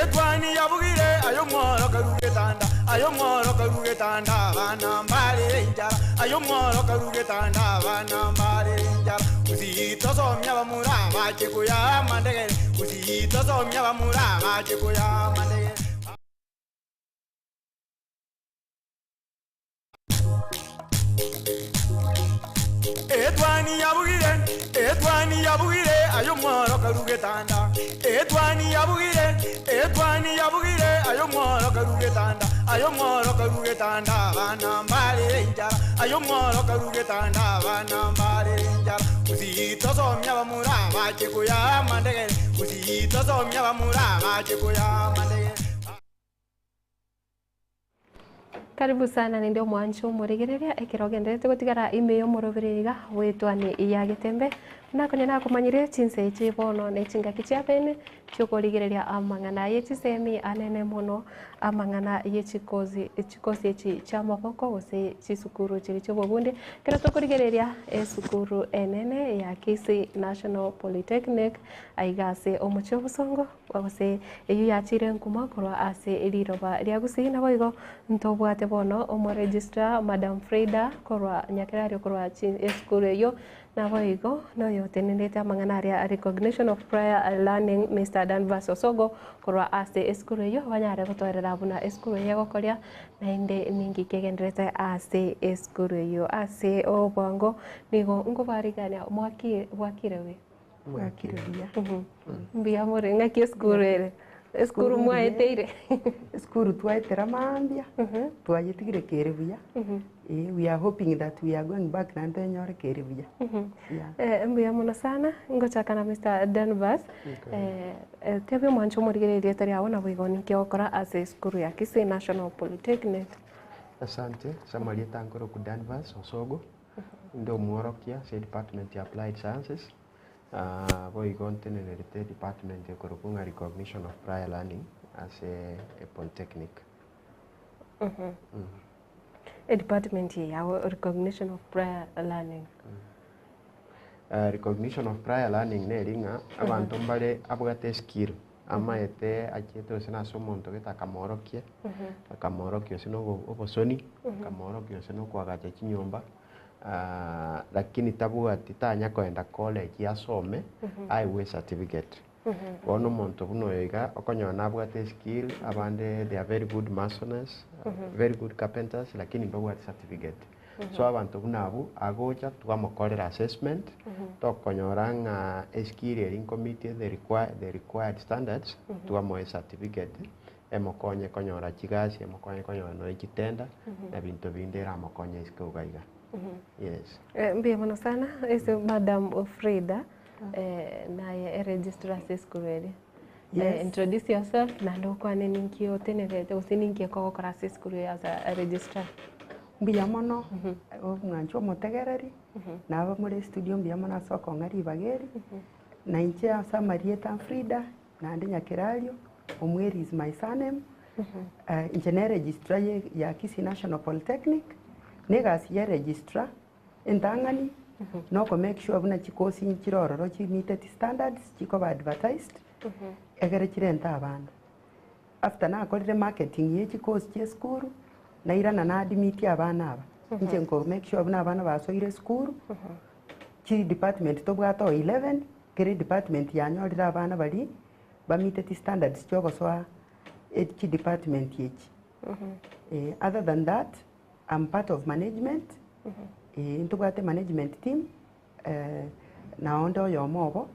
Etwani yabugire aye omworo karue getanda, aye omworo karue getanda, abana mbarere enchara, aye omworo karue getanda, abana mbarere enchara. Gusii tosomia abamura bache koya amandegere, Gusii tosomia abamura bache koya amandegere. Etwani yabugire, etwani yabugire, aye omworo karue getanda. Etwani yabugire, etwani yabugire, aye omworo karue getanda. Aye omworo karue getanda, abana mbarere enchara. Aye omworo karue getanda, abana mbarere enchara. Gusii tosomia abamura bache koya amandegere, Gusii tosomia abamura bache koya amandegere. Karibu sana ninde omwancho omorigereria ekero ogendererete gotigara ime y'omorobere iga bw'etwani ya Getembe. Buna konya nakomanyire chinsa echi bono ne chingaki chia bene chiokorigereria amang'ana ye chisemi anene mono, amang'ana ye chikozi chikosi echi chi'amaboko gose chisukuru chiria chi'obobundi. Ekero tokorigereria esukuru enene ya Kisii National Polytechnic aiga ase omochie o Bosongo, Gose eyio yachiire nkuma korwa ase riroba ria Gusii. Naboigo ntobwate bono omoregistrar Madam Frida korwa Nyakerario korwa esukuru eyio. Naboigo noyotenenerete amang'ana aria Recognition of Prior Learning Mister Danvas Osogo korwa ase esukuru eyio banyare gotoerera buna esukuru eye egokoria naende ninki kegendererete ase esukuru eyio. Ase obwango nigo nkobarigania bwakire buya. Bwakire buya. Mbuya more, ng'aki esukuru ere? Esukuru mwaeteire? Esukuru twaetera mambia, twayetigire kere buya, eh we are hoping that we are going back naende toyenyore kere buya, yeah. Eh, mbuya mono sana, ngochaka na Mister Danvas, eh, tebia omwancho omorigereria erieta riago naboigo ninki ogokora ase esukuru ya Kisii National Polytechnic. Asante, ase amarieta nkorokwa Danvas Osogo. Inde omworokia ase edepartment ya Applied Sciences, boigo ntenenerete edepartment ekorokwa ng'a Recognition of Prior Learning ase epolytechnic. Edepartment eye yago Recognition of Prior Learning. Recognition of Prior Learning neri ng'a abanto mbare abwate eskill amaete achiete gose nase omonto gete akamworokia, akamworokia gose na obosoni, akamworokia gose na okoagacha chinyomba, lakini tabwati tanya koenda college asome aegwe ecertificate. Bono omonto buna oyo iga, okonyora nabwate eskill, abande they are very good masoners, very good carpenters, lakini mbabwati certificate. So abanto buna abwo, agocha twamokorera assessment, tokonyora ng'a eskill eria nkomeetie the require the required standards, twamoa ecertificate, emokonye konyora chigasi, emokonye konyora nonya chitender, na binto binde eramokonye isiko iga iga. Yes. Mbuya mono sana ase Madam Frida, naye eregistrar ase esukuru eria. Yes. Introduce yourself naende okwane ninki otenerete gose ninki ekogokora ase esukuru eye as a registrar. Mbuya mono, omwanchi omotegereri, na aba more estudio mbuya mono ase okong'a ribaga eri, na inche ase amarieta Frida, naende Nyakerario, Omweri is my surname, inche ne registrar ye ya Kisii National Polytechnic, na egasi ya eregistrar entang'ani, na oko make sure buna chikosi nchire ororo chi meeteti standards, chikoba advertised, egere chirente abana. After nakorire marketing ye chikosi chia esukuru, nairana na admit abana aba, inche nko make sure buna abana basoire esukuru, chi department tobwate o 11, kera edepartment yanyorire abana baria bamiteti standards chia ogosoa chidepartment echi. Other than that, I'm part of management, ntobwate management team, na onde oyomo obo,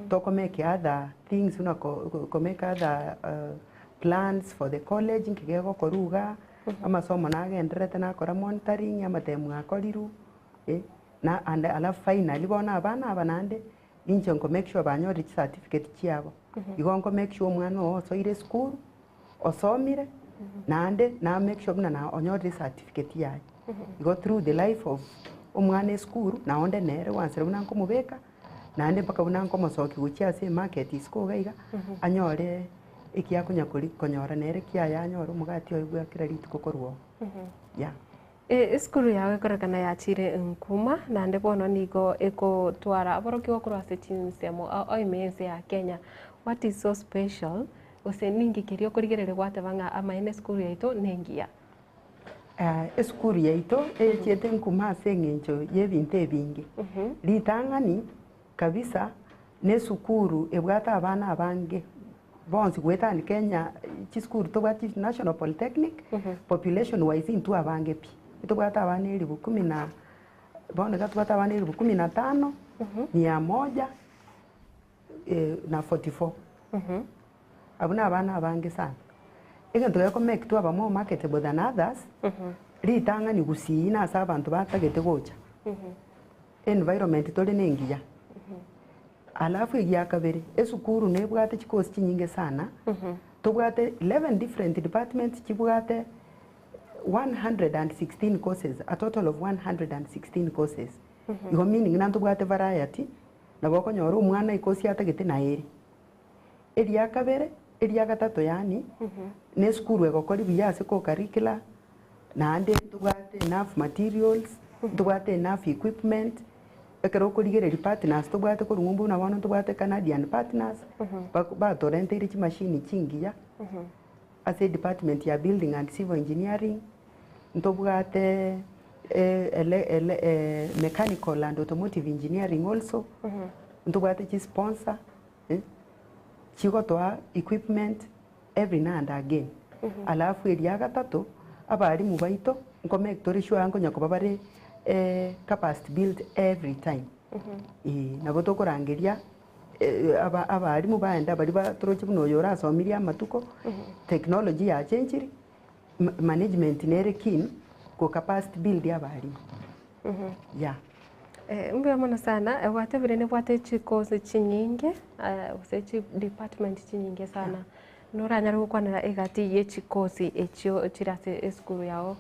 toko make other things buna ko make other plans for the college nki gegokorwa igaa, amasomo nagendererete nakora monitoring, amatemu akorirwe, na and alafu finally bono abana aba naende, ninche nko make sure banyorire chicertificate chiabo. Igo nko make sure omwana oo osoire esukuru, osomire, naende na make sure buna na onyorire ecertificate yaye. Igo through the life of omwana esukuru, na onde nere gwansera buna nkomobeka, naende mpaka buna nkomosokia gochia ase emarket isiko iga iga, anyore ekia akonya kori konyora nere kiaye anyore omogati oye bwa kera rituko korwa oo, yeah. Esukuru yao ekorekana yachire nkuma, naende bono nigo egotwara aborokigwa korwa ase chinsemo ao ime y'ense ya Kenya. What is so special? Gose ninki keria okorigereria gwateba ng'a amaene esukuru yaito nengiya? Esukuru yaito echiete nkuma ase eng'encho y'ebinto ebinge. Ritang'ani kabisa nesukuru ebwate abana abange bonsi goetani Kenya chisukuru tobwate chi National Polytechnic, population wise intwe abange pi. Ntobwate abana elifu kumi na bono iga tobwate abana elifu kumi na tano, mia moja na 44. Abwo na abana abange sana. Egento geko make twaba more marketable than others, ritang'ani gusii na ase abanto batagete gocha, environment tore na engiya. Alafu egia kabere, esukuru nebwate chikosi chinyinge sana, tobwate 11 different departments chibwate 116 courses, a total of 116 courses. Igo meaning na ntobwate variety, nabo okonyora omwana ekosi atagete naye ere. Eria kabere, eria gatato yaani, na esukuru egokori buya ase co-curricular, naende ntobwate enough materials, ntobwate enough equipment, ekero okorigereria partners tobwate korwa ng'umbu buna bono ntobwate Canadian partners, bako batorenteire chimashini chingiya, ase edepartment ya building and civil engineering, ntobwate ele ele mechanical and automotive engineering also, ntobwate chisponsor. Chigotoa equipment every now and again. Alafu eria gatato, abalimu baito nko make tore sure nkonya koba bare capacity built every time. Eeh nabo tokorangeria aba abalimu baende baria ba toroche buna oyo orasomirie amatuko, technology yachenchiri, management nere keen ko capacity build abalimu. Yeah. Mbuya mono sana, gwatebire nibwate chikosi chinyinge gose chidepartment chinyinge sana, noranyare gokwanera egati ye chikosi echio chire ase esukuru yago?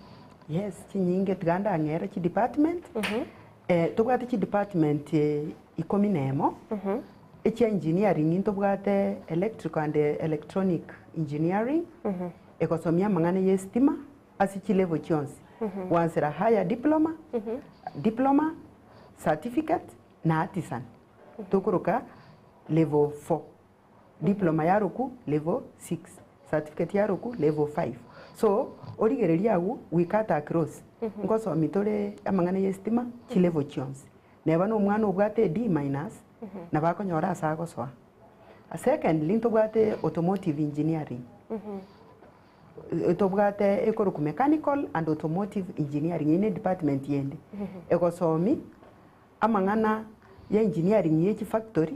Yes, chinyinge tiga ndang'ere chidepartment, tobwate chidepartment ikomi na emo, echia engineering ntobwate electrical and electronic engineering, egosomia amang'ana ya estima, ase chilevel chionsi, gwansera higher diploma, diploma, certificate na artisan, tokoroka level four, diploma yarokwa level six, certificate yarokwa level five. So, origereria agwo we cut across, ngosomi tore amang'ana ya estima chilevel chionsi. Neba na omwana obwate e D minus, nabo akonyora ase agosoa. Secondly, ntobwate automotive engineering. Tobwate ekorokwa mechanical and automotive engineering, eyio ne department ende egosomi amang'ana ya engineering ya chifactory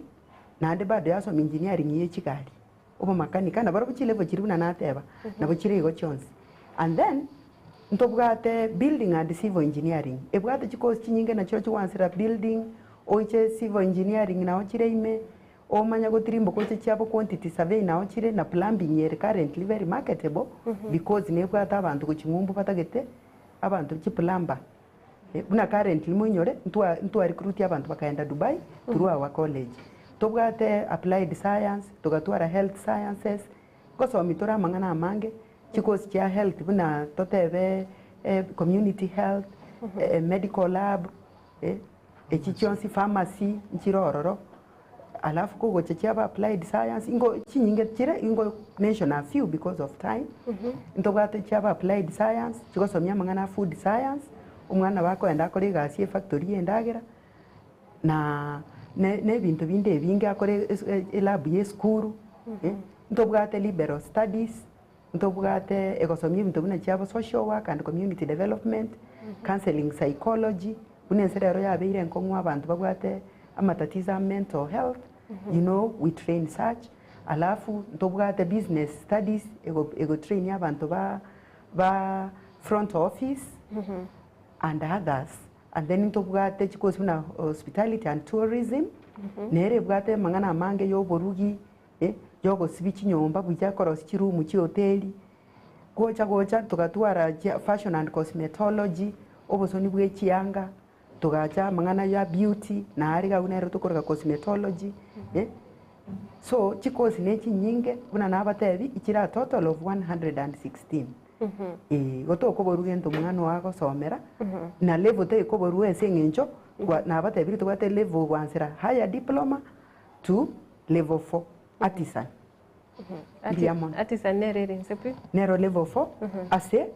naende bado yasoma engineering ya chigari, obomakanika nabarobwo chilevel chiria buna nateba nabo chire igo chionsi. And then ntobwate building and civil engineering, ebwate chicourse chinyinge nachio chigwansera building, oiche civil engineering nao chire ime, Omanye gotirimboka oche chiabo quantity survey nao chire na plumbing ere currently very marketable because nebwate abanto gochia ng'umbu batagete abanto chi plumber buna currently moinyore ntwa ntwa recruit abanto bakaenda Dubai through our college. Tobwate applied science, togatwara health sciences, ngosomi tore amang'ana amange, chikosi chia health buna totebe community health, medical lab, echi chionsi pharmacy nchire ororo. Alafu kogocha chiaba applied science ingo chinyinge chire ingo mention a few because of time ntobwate chiaba applied science chigosomia amang'ana a food science omwana nabo akoenda akore egasi efactory ya endagera na ne na ebinto binde ebinge akore elab ya esukuru ntobwate liberal studies ntobwate egosomia ebinto buna chiabo social work and community development, counselling psychology, buna ense rero yabeire enkong'u abanto babwate amatatizo a mental health, you know we train such, alafu ntobwate business studies ego egotrain abanto ba ba front office and others, and then ntobwate chikosi buna hospitality and tourism, nere ebwate amang'ana amange ya oborugi. Yogosibia chinyomba buya, korosia chirumu chi'hoteli, gocha gocha togatwara chia fashion and cosmetology, obosoni bwe chianga, togacha amang'ana ya beauty, nare iga abwo nere tokoroka cosmetology, So chikosi ne chinyinge buna nabatebi, ichire a total of 116. Eeh, igo tokoborwa gento omwana oo agosomera, na level tekoborwa ase eng'encho, nabatebirie tobwate level gwansera higher diploma to level 4 artisan. Mbuya mono. Artisan nere ere inse pi. Nero level 4 ase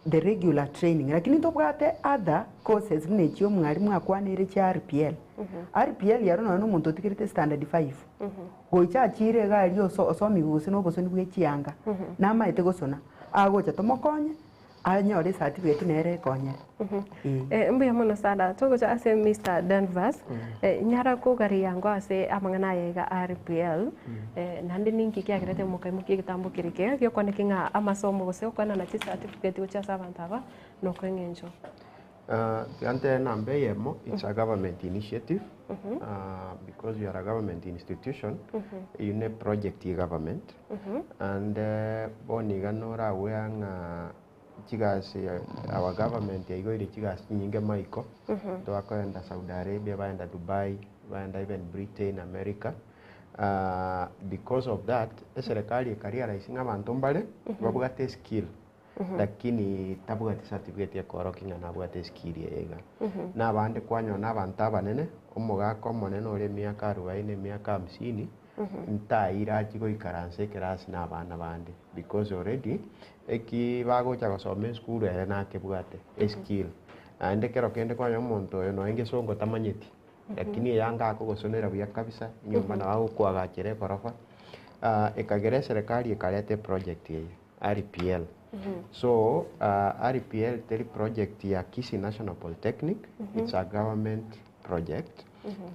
the regular training lakini ntobwate other courses buna echio omwalimu akwaneire chia RPL. RPL ero nonya na omonto otigerete standard 5 gocha achire iga aria oso osomigwe gose na obosoni bwa echianga namaete gosona agocha tomokonye anyore ecertificate nere ekonyere eh. Mbuya mono sana. Togocha ase Mister Danvers, nyara kogaria ango ase amang'ana aya iga a RPL, naende ninki kiagerete mokaimokia egetambo keria eke giokwaneki ng'a amasomo gose okoenana chicertificate gochia ase abanto aba nokweng'encho? Tiga ntere namba eyemo, it's a government initiative, because we are a government institution, eyio ne project ye government, and bono iga noragwea ng'a chigasi our government yaigoire chigasi chinyinge maiko, twakoenda Saudi Arabia, baenda Dubai, baenda even Britain, America, because of that, eserekari eka realize ng'a abanto mbare babwate eskill lakini tabwati certificate ekorokia ng'a nabwate eskill eye iga. Na abande kwanyora na abanto abanene, omogaka omonene ore emiaka arubaini, emiaka hamsini, ntaira achie goikaransa ekerasi na abana bande because already eki bagocha gosoma esukuru ere nakebwate eskill. Naende kero kende kwanyora omonto oyo nonye ngesongo tamanyeti, lakini eyanga akogosonera buya kabisa, enyomba nabo agokoagachera egorofa, ekagera eserekari ekareta eproject eye RPL. So RPL teri project ya Kisii National Polytechnic, it's a government project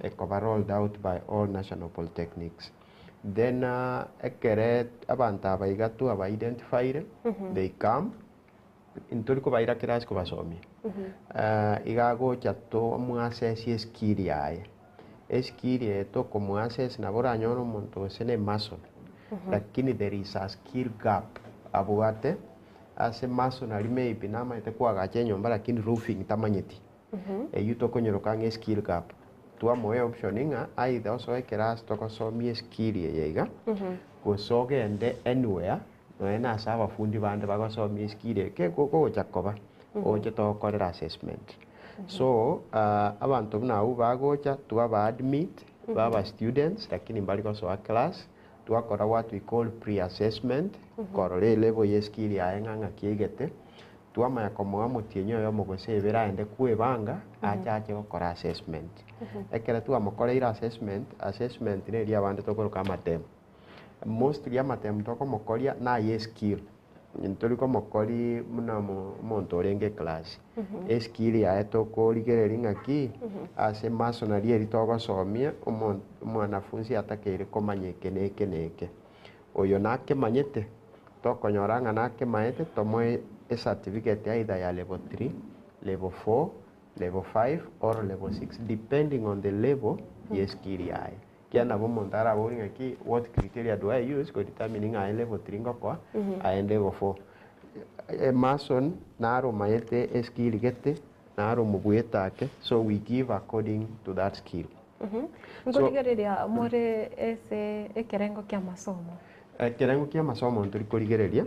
ekoba rolled out by all national polytechnics. Then ekere abanto aba iga twaba identifyire, they come, ntori kobaira class kobasomia, iga agocha tomoassess eskill yaye. Eskill eye tokomoassess nabo oranyore omonto gose ne emason, lakini there is a skill gap abwate ase masonry maybe namanyete koagacha enyomba lakini roofing tamanyeti. Eyio tokonyoroka ng'a eskill gap. Twamoa eoption ng'a either osoe ekerasi togosomia eskill eye iga, gose ogende anywhere nonya na ase abafundi bande bagosomia eskill eye ke kogocha koba oche togokorera assessment. So abanto buna abwo bagocha twaba admit baba students lakini mbari gosoa class, twakora what we call pre-assessment, korora elevel ya eskill yaye ng'a ng'aki eigete, twamanya komoa omotienyi oyomo gose ebere aende kwebanga ache ache gokora assessment. Ekero twamokoreire assessment, assessment neri abande tokoroka amatemu. Mostly amatemu tokomokoria naye eskill, ntori komokori buna omonto orenge eclass. Eskill yaye tokorigereria ng'aki, ase masonry eri togosomia, omo omwanafunzi atakeire komanya eke na eke na eke. Oyo nakemanyete, tokonyora ng'a nakemaete, tomoe ecertificate either ya level 3, level 4, level 5 or level 6 depending on the level ya eskill yaye. Ekiagera nabo omonto araborie ng'aki what criteria do I use ko determine ng'a aye level 3 ngokoa, aye level 4. Emason naro omanyete eskill gete, naro omobuete ake, so we give according to that skill. So Nkorigereria more ase ekerengo kia amasomo. Ekerengo kia amasomo ntori korigereria,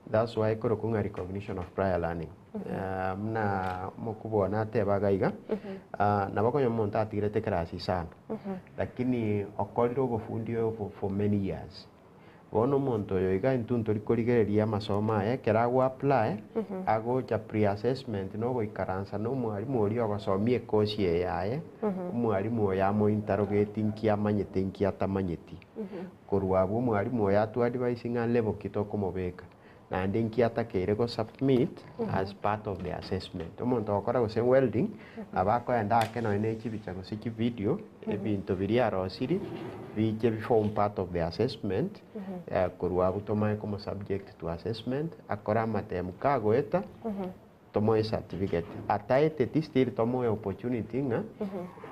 that's why ekorokwa ng'a recognition of prior learning. Buna omokubwa one atebaga iga, nabo okonyora omonto atigirete ekerasi isano, lakini okorire obofundi obo for many years. Bono omonto oyo iga intwe ntori korigereria amasomo aye, ekero ago apply, agocha pre-assessment na ogoikaransa na omwalimu oria ogosomia ecourse eye yaye, omwalimu oyo amo interrogate nki amanyete nki atamanyeti. Korwa abwo omwalimu oyo atwe advise ng'a level ki tokomobeka, naende nki atakeire go submit as part of the assessment. Omonto ogokora gose welding, nabo akoenda ake nonye na echibicha gose chivideo, ebinto biria arosirie, biche bi form part of the assessment, korwa abwo tomanye komo subject to assessment, akore amatemu kagoeta, tomoe certificate. Ataeteti still tomoe opportunity ng'a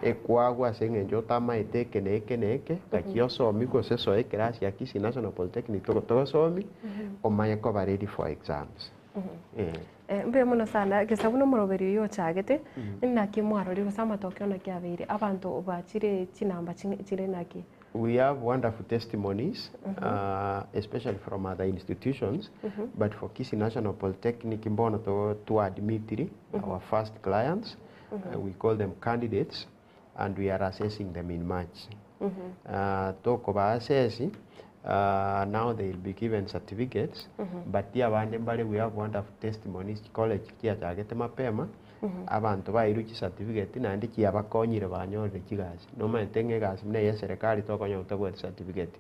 ekwagwa ase eng'encho otamaete eke na eke na eke, gaki osomie gose soa ekerasi ya Kisii National Polytechnic togosomie, omanye koba ready for exams. Eh. Mbuya mono sana, gesa buna omoroberi oyio ochagete, naki mwarorire gose amatokeo naki abeire, abanto bachire chinamba chire naki? We have wonderful testimonies, especially from other institutions, but for Kisii National Polytechnic mbono to twaadmitiri our first clients, we call them candidates, and we are assessing them in March. Tokoba assess, Now they will be given certificates, but abande mbare we have wonderful testimonies chicollege chiachagete mapema, abanto bairwe chicertificate naende chiabakonyire banyorire chigasi. Nomanyete ng'a egasi buna eye ya eserekari tokonyora otabwati certificate.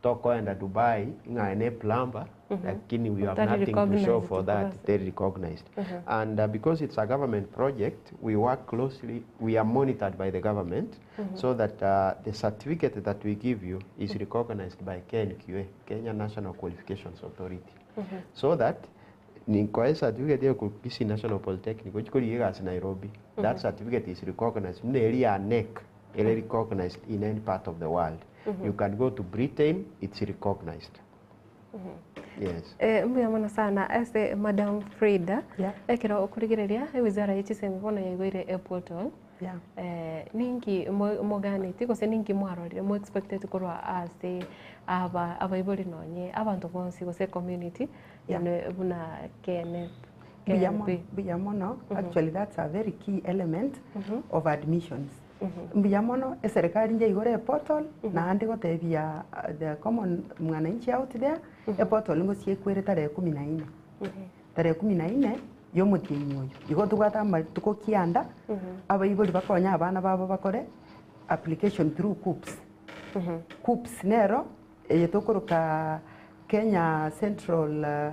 Tokoenda Dubai ng'a aye ne plumber lakini we have Otari nothing to show recognized for that, korwa ase. teri recognized. And because it's a government project, we work closely, we are monitored by the government so that the certificate that we give you is recognized by KNQA, Kenya National Qualifications Authority. So that ninkoe certificate ya Kisii National Polytechnic ochie korigia egasi Nairobi, that certificate is recognized buna eria ya KNEC ere recognized in any part of the world. You can go to Britain, it's recognized. Yes. Eh, mbuya mono sana ase Madam Frida Yeah. ekero okorigereria ewizara ye chisemi bono yaigoire eportal Yeah. eh, ninki mo- moganeti gose ninki mwarorire mo expected korwa ase aba abaibori nonye abanto bonsi gose community Yeah. ene buna KNF Mbuya mono, KNP. mbuya mono. Actually that's a very key element of admissions. Mbuya mono eserikari njaigore eportal naende gotebia the common mwananchi out there eportal ngosie ekwere tarehe kumi na nne. Tarehe kumi na nne ya omotienyi oyo. Igo tobwate amatuko kianda abaibori bakonye abana babo bakore application through KUCCPS. KUCCPS nero eye tokoroka Kenya Central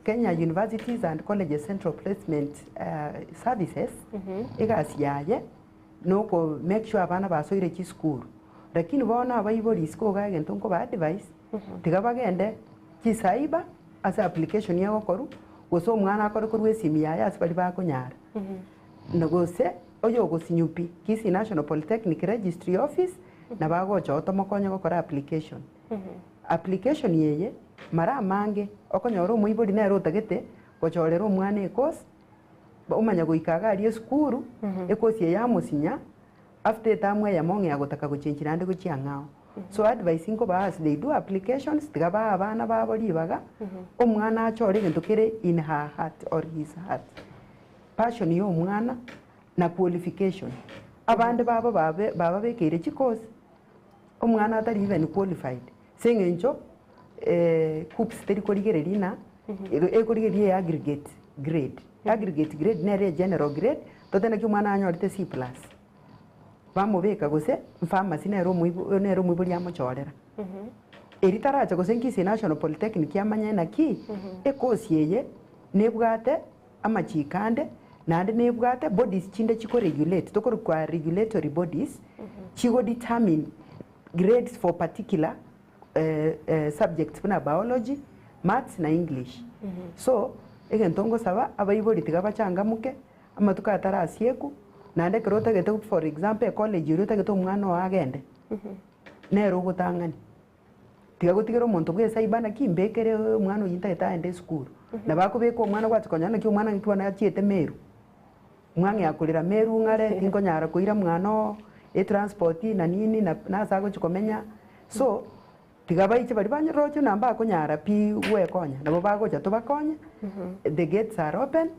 Kenya Universities and Colleges Central Placement Services egasi yaye noko make sure abana basoire chisukuru. Lakini bono abaibori isiko iga egento nkoba advise tiga bagende chicyber ase application egokorwa gose omwana akore korwa esimi yaye ase baria bakonyara. Na gose oyo ogosinyu pi Kisii National Polytechnic Registry Office nabo agocha oo tomokonye gokora application. Application eye mara amange okonyora omoibori nere otagete gochorera omwana ecourse omanya goika iga aria esukuru ecourse eye yamosinya after etamu eyemo ng'a agotaka gochengi naende gochia ang'ao. So advice nkobaa as they do applications tiga bae abana babo ribaga omwana achore egento kere in her heart or his heart. Passion ya omwana na qualification. Abande babo babe bababekeire chicourse omwana atari even qualified ase eng'encho KUCCPS teri korigereria ng'a ekorigereria e aggregate grade. Aggregate grade nere e general grade tote naki omwana anyorete C plus. Bamobeka gose pharmacy nere omoibo nere omoibori amochorera. Eri taracha gose Kisii National Polytechnic amanye naki ecourse eye nebwate amachiko ande naende nebwate bodies chinde chikoregulate tokorokwa regulatory bodies chigo determine grades for particular subjects buna biology, maths na English. So egento ngosaba abaibori tiga bachangamuke amatuko atarasieku naende ekero otagete for example ecollege eria otagete omwana oo agende nere ogotang'ani. Tiga gotigera omonto bwa ecyber naki mbekere omwana oyio ntagete aende esukuru. Nabo akobeka omwana gwacha konyora naki omwana naki bono achiete Meru. Mwang'ea korera Meru ng'are tinkonyara koira mwana oo etransport na nini na nase agochi komenya. So tiga baiche baria banyeroche buna mbakonyara pi gwekonya nabo bagocha tobakonye the gates are open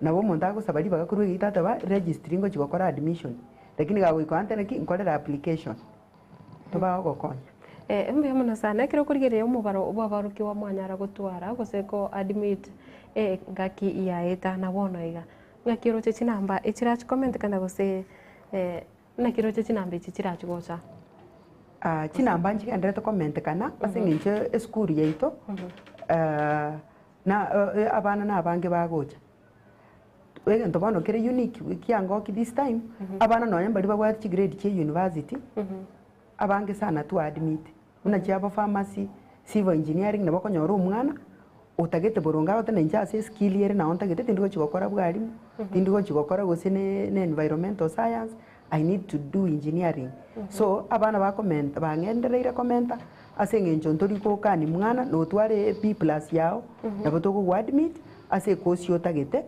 nabo omonto agosaba ribaga korwa egeita ateba registry ngochi gokora admission lakini gagoika ante naki nkorere application tobagogokonya. Eh, mbuya mono sana ekero okorigereria omobaro bwa abarokigwa mwanyara gotwara gose ko admit ngaki yaeta na bono iga ng'aki oroche chinamba echirachi komentekana gose naki oroche chinamba echi chirachi gocha? Chinamba nchigenderete komentekana ase eng'encho esukuru yaito na abana na abange bagocha. Egento bono kere unique kiangoki this time, abana nonye mbaria babwate chigrade chia university, abange sana twaadmit. Buna chiabo pharmacy, civil engineering nabo okonyora omwana otagete boronge agote na inche ase eskill ere nabo ntagete tindi gochi gokora bwarimu, tindi gochi gokora gose ne ne environmental science, I need to do engineering. So abana bakomenta bang'endereire komenta ase eng'encho ntori gokani mwana notware B plus yao nabo togogoadmit ase ecourse otagete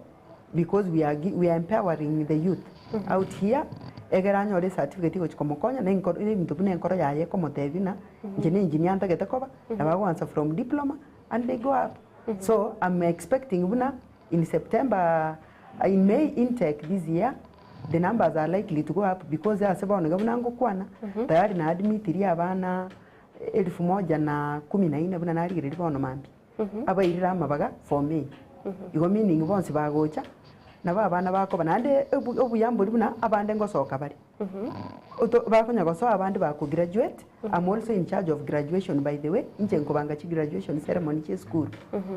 because we are we are empowering the youth out here egere anyore ecertificate egochi komokonya na enkoro ebinto buna enkoro yaye ekomotebia buna inche ne engineer ntagete koba nabo agoansa from diploma and they go up. So I'm expecting buna in September in May intake this year the numbers are likely to go up because ase bono iga buna ngokwana tayari naadmitirie abana. Elfu moja na kumi na nne buna narigereria bono mambia, abairire amabaga for May. Igo meaning bonsi bagocha, nabo abana bakoba naende obu obuya mbori buna abande ngosoka bare. Oto bakonya gosoa abande bako graduate, I'm also in charge of graduation by the way, inche nkobanga chi graduation ceremony chia esukuru.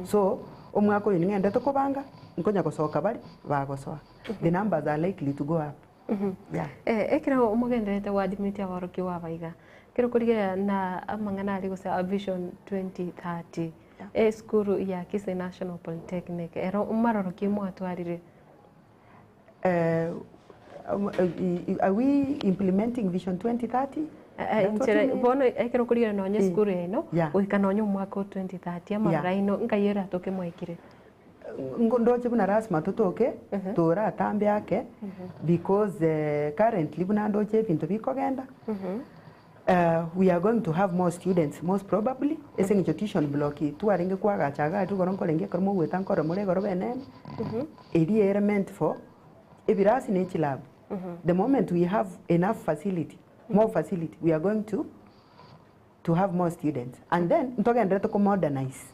So, omwaka oyo ning'endete kobanga, nkonya gosoka bare, bagosoa. The numbers are likely to go up. Yeah. Ekero omogendererete gwadimeti aborokigwa aba iga, ekero okorigereria na amang'ana aria gose a Vision 2030, esukuru ya Kisii National Polytechnic, ero maroro ki mwatwarire? Are we implementing Vision 2030? That's what you Inchera mean? bono ekero okorigereria nonya esukuru yaino, goika nonya omwaka o 2030, amaroro aino nkai eratoke mwaikire? Ndoche buna lasima totoke toratambe ake because currently buna ndoche ebinto bikogenda we are going to have more students most probably ase eng'encho tuition block twarenge koagacha iga aria igoro nkorenge ekero mogoeta nkore more igoro benene eria ere meant for ebirasi ne chilab. The moment we have enough facility, more facility, we are going to to have more students and then ntogenderete ko modernize.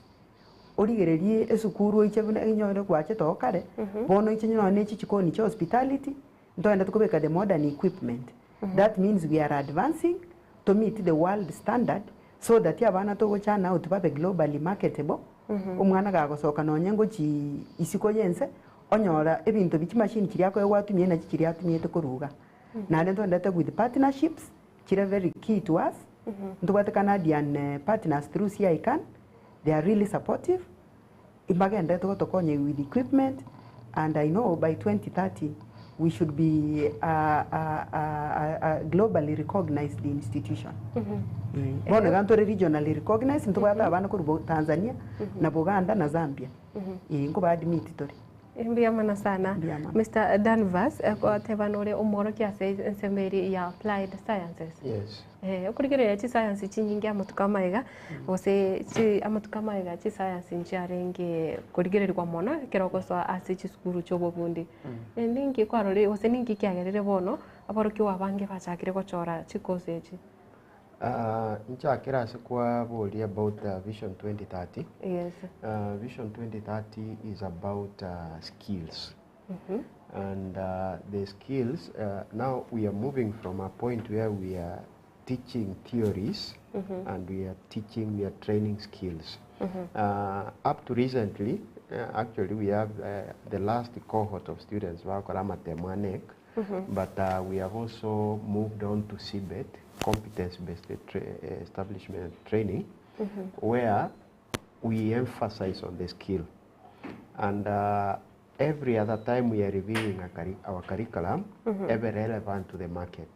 Origererie esukuru oiche buna enyore gwachete oo kare, bono oiche nonya ne chichikoni chia hospitality, ntogenderete kobeka the modern equipment. That means we are advancing to meet the world standard so that abana togochana out babe globally marketable, omwana gagosoka nonye ngochi isiko ya ense, onyora ebinto bi chimashini chiria akoegwa atumie nachi chiria atumiete korwa igaa. Naende ntogenderete with partnerships, chire very key to us, ntobwate Canadian partners through CICAN, they are really supportive, mbagenderete gotokonya with equipment and I know by 2030 we should be a, a, a, a globally recognized institution. Bono iga ntore regionally recognized, ntobwate abana korwa Tanzania na Buganda na Zambia. Nkoba admit tore. Mbuya mono sana Mbuya mono. Mr. Danvas, goteba nore omworokia ase ensemo eria ya applied sciences. Yes. Okorigereria chisayansi chinyinge amatuko amaiga, gose chi amatuko amaiga chisayansi nchiarenge korigererigwa mono ekero ogosoa ase chisukuru chia obobundi. Ninki kwarorire gose ninki kiagerire bono aborokigwa abange bachakire gochora chikosi echi? Nchakere ase kwaboria about Vision 2030. Yes. Vision 2030 is about skills. And the skills, now we are moving from a point where we are teaching theories and we are teaching, we are training skills. Up to recently, actually we have the last cohort of students bakora amatemo a KNEC, but we have also moved on to CBET, competence-based establishment training, where we emphasize on the skill. And every other time we are reviewing our curriculum, ever relevant to the market.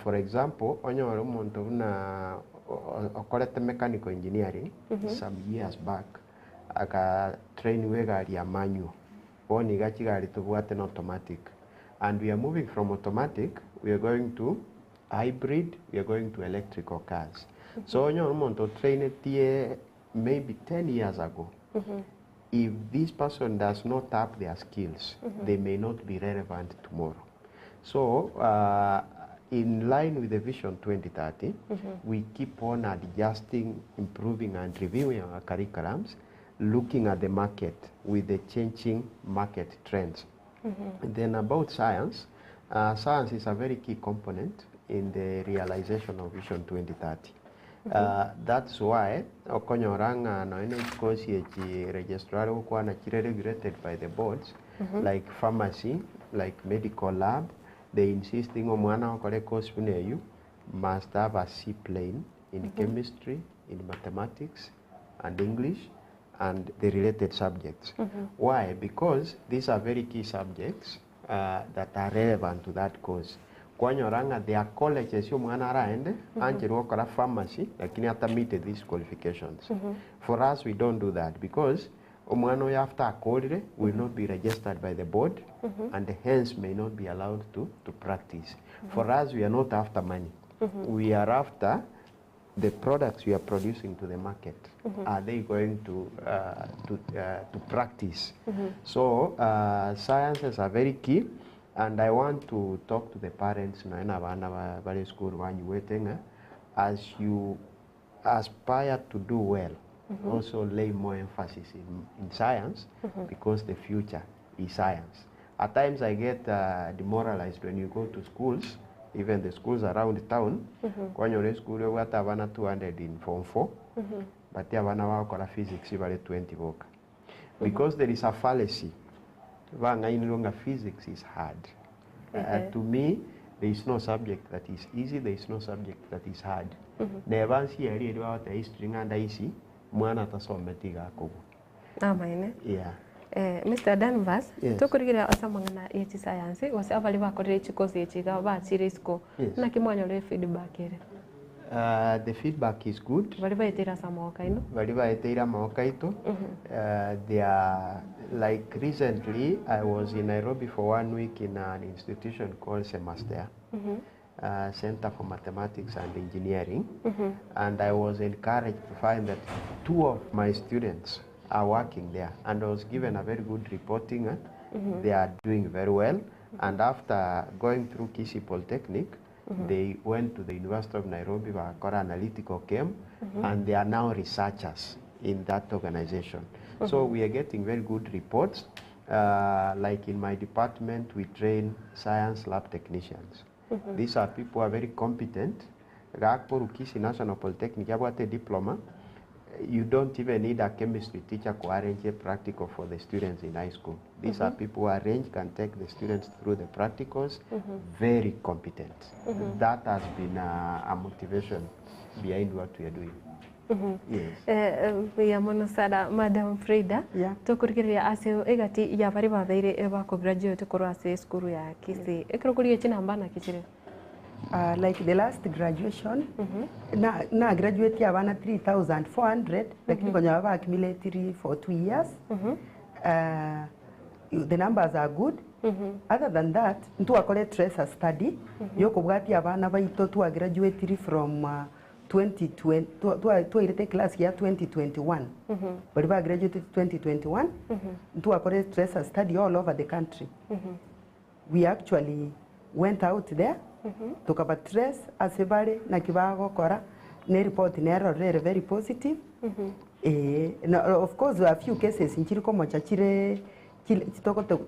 For example, onyore omonto buna okorete mechanical engineering some years back, aka train egari ya manual. Bono iga chigari tobwate na automatic. And we are moving from automatic, we are going to hybrid, we are going to electrical cars. So onyore omonto otrainetie maybe 10 years ago, if this person does not tap their skills, they may not be relevant tomorrow. So, in line with the Vision 2030, we keep on adjusting, improving, and reviewing our curriculums, looking at the market with the changing market trends. And then about science, science is a very key component in the realization of Vision 2030. That's why okonyora ng'a nonya na chikosi echi registrar gokwana chire regulated by the boards like pharmacy, like medical lab, they insisting omwana okore course buna eywo must have a C plane in chemistry, in mathematics and English and the related subjects. Why? Because these are very key subjects that are relevant to that course. Kwanyora ng'a there are colleges omwana araende ancherwe gokora pharmacy lakini atamete these qualifications. For us we don't do that because omwana oyo after akorire will not be registered by the board and hence may not be allowed to practice. For us we are not after money. We are after the products we are producing to the market. Are they going to practice? So sciences are very key, and I want to talk to the parents nonya na abana bare school banyiwete ng'a as you aspire to do well, also lay more emphasis in science because the future is science. At times I get demoralized when you go to schools, even the schools around town, kwanyora esukuru ebwate abana 200 in form 4, but abana bagokora physics bare 20 boka. Because there is a fallacy, bang'ainirwe ng'a physics is hard. To me, there is no subject that is easy, there is no subject that is hard. Neba nsi eri eri bagoteba history ng'a ndaisi, mwana atasometi iga akogwa. Amaene. Yeah. Mr. Danvas, Yes. tokorigereria ase amang'ana ye chisayansi gose abaria bakorire chikosi echi iga bachire isiko, Yes. naki mwanyorire feedback ere? The feedback is good. Baria baeteire ase amagoko aino? Baria baeteire amagoko aito, they are like recently I was in Nairobi for one week in an institution called Semastea, Center for Mathematics and Engineering, and I was encouraged to find that two of my students are working there, and I was given a very good reporting. They are doing very well, and after going through Kisii Polytechnic, they went to the University of Nairobi, bakora analytical chem, and they are now researchers in that organization. So we are getting very good reports. Like in my department, we train science lab technicians. These are people who are very competent. Gakoru Kisii National Polytechnic, yabwate diploma, you don't even need a chemistry teacher to arrange a practical for the students in high school. These are people who arrange, can take the students through the practicals, very competent. That has been a motivation behind what we are doing. Yes. Mbuya mono sana Madam Frida. Yeah. Tokorigereria ase egati ya baria babeire bakograduate korwa ase esukuru ya Kisii. Ekero korigia chinamba naki chire? Like the last graduation, na, na graduate abana 3400 lakini kwenye baba accumulated for 2 years. The numbers are good. Other than that, ntuakore tracer study yokobwatia abana baito twa graduate from 2020 twairete class ya 2021. Bari ba graduated 2021. Ntuakore tracer study all over the country. We actually went out there tukaba trace ase bare naki bagokora ne report nerorere very positive. Na, of course a few cases nchiri komocha chire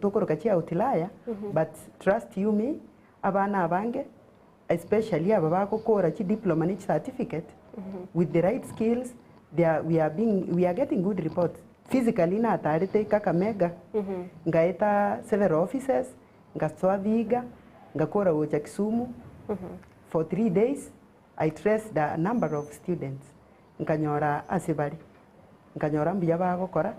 tokoroka chi outlier, but trust you me abana abange especially aba bagokora chi diploma ni certificate with the right skills, we are getting good reports. Physically natarete Kakamega, ngaeta several offices, ngasoa Vihiga, ngakora gocha Kisumu for 3 days. I traced a number of students nkanyora ase bari nkanyora mbuya bagokora.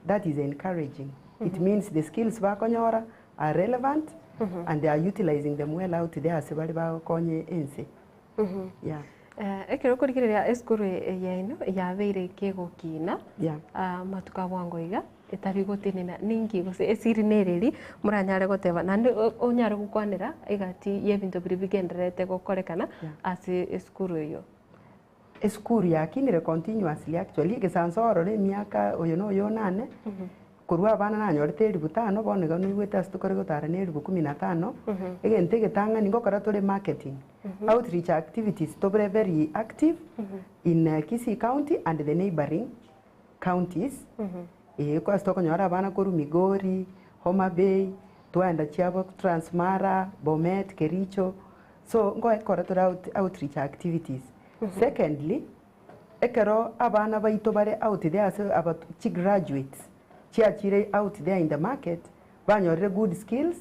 That is encouraging. It means the skills bakonyora are relevant and they are utilizing them well out there ase bari bagokonye ense. Yeah. Ekero okorigereria esukuru yaino yabeire kegokina matuko abwango iga etari gotenena ninki gose esiri nereri moranyare goteba naende onyare gokwanera egati ya ebinto biria bigendererete gokorekana ase esukuru eyo. Esukuru yakinire continuously actually egesanso orore emiaka oyo na oyo onane korwa abana nanyorete elifu tano bono iga noigwete ase tokore gotara na elifu kumi na tano. Egento egetang'ani ngokora tore marketing outreach activities, tobere very active in Kisii County and the neighboring counties. Kwase tokonyora abana korwa Migori, Homa Bay, twaenda chiabo Transmara, Bomet, Kericho. So ngokora tore outreach activities. Secondly, ekero abana baito bare out there ase aba chi graduates chiachire out there in the market banyorire good skills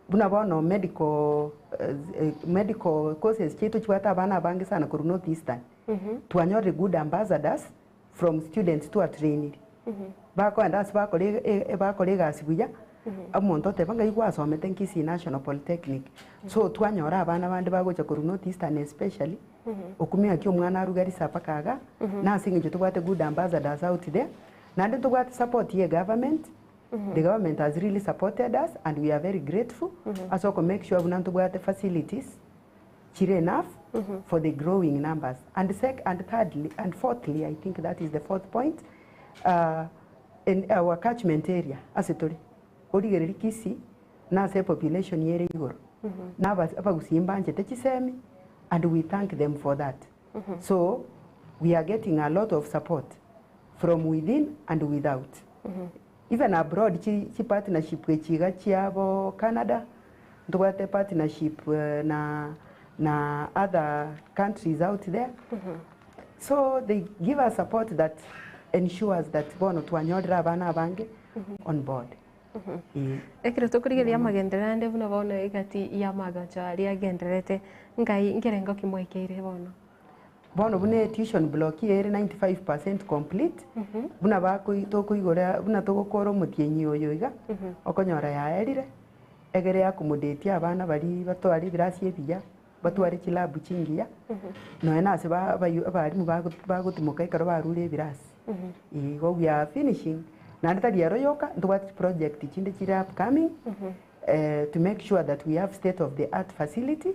buna bono medical courses chiaito chibwate abana abange sana korwa North Eastern. Twanyorire good ambassadors from students twatrainire bakoenda ase bakora bakora egasi buya omonto oteba ng'ai gwasomete Kisii National Polytechnic. So twanyora abana bande bagocha korwa North Eastern especially okumia ki omwana arugarisa mpaka iga na ase eng'encho tobwate good ambassadors out there naende tobwate support ye government. The government has really supported us and we are very grateful ase oko make sure buna ntobwate facilities chire enough for the growing numbers. And sec and thirdly and fourthly, I think that is the fourth point, in our catchment area ase tore origereri Kisii na ase population yere igoro na abagusimba banchete chisemi and we thank them for that. So We are getting a lot of support from within and without. Even abroad chi chi partnership echi iga chiabo Canada, ntobwate partnership na na other countries out there. So they give us support that ensures that bono twanyorire abana abange on board. Ee. Ekero tokorigereria amagenderero ande buna bono egati y'amagacho aria agendererete, nkai nkerengo ki mwaikeire bono? Bono buna etuition block ere 95% complete, buna bakoi tokoigora buna togokora omotienyi oyo iga, okonyora yaerire, egere eaccommodate abana baria batware ebirasi ebiya, batware chilab chingiya, nonya na ase ba abayi abalimu bago bagotimoka ekero barure ebirasi. Igo we are finishing, naende tari ero yoka, ntobwate chiproject chinde chire upcoming, to make sure that we have state of the art facility,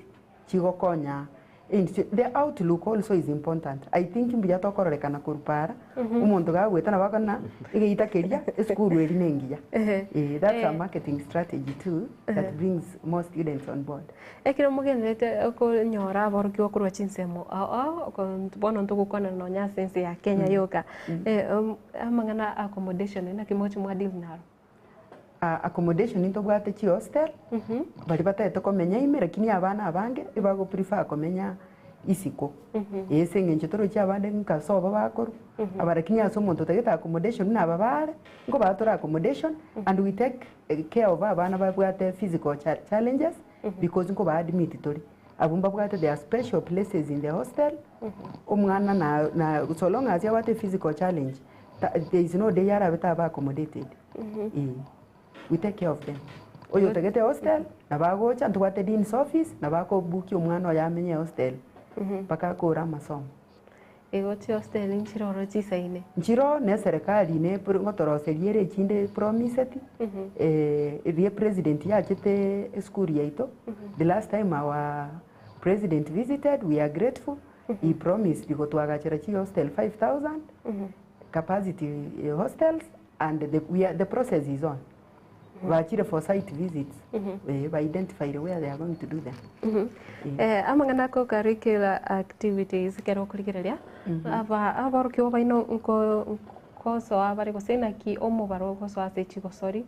chigokonya intwe the outlook also is important I think mbuya tokororekana korwa para omonto gagoeta nabo akore ng'a egeita keria esukuru eria na engiya eh that's a marketing strategy too that brings more students on board. Ekero mogendererete konyora aborokigwa korwa chinsemo ao ao bono ntogokwana nonya ase ense ya Kenya yoka, amang'ana a accommodation naki moche mwa deal naro? Accommodation ntobwate chihostel, baria batagete komenya ime lakini abana abange ebago prefer komenya isiko. Ee ase eng'encho torochi abande nka sobo bakorwa, aba lakini ase omonto otagete accommodation buna aba bare, nkobaa tore accommodation and we take care of abana babwate physical challenges because nkoba admit tore. Abwo mbabwate their special places in the hostel, omwana na na so long as abwate physical challenge, there is no day arabe taba accommodated. Eeh, we take care of them. Oyo otagete hostel, nabo agocha, ntobwate dean's office, nabo akobookia omwana oye amenye ehostel mpaka akore amasomo. Igo chihostel nchire oro chisaine? Nchiroo na eserekari ne ngotoroseria ere echinde epromiseti, eria epresident yachete esukuru yaito, the last time our president visited we are grateful, he promised gotwagachera chihostel 5000, capacity hostels and the, we are, the process is on. Bachire for site visits, eh, ba identified where they are going to do them. Eh, amang'ana ako curricular activities ekero okorigereria, aba aborokigwa baino nko nkosoa bare gose naki omobaro ogosoa ase chigosori,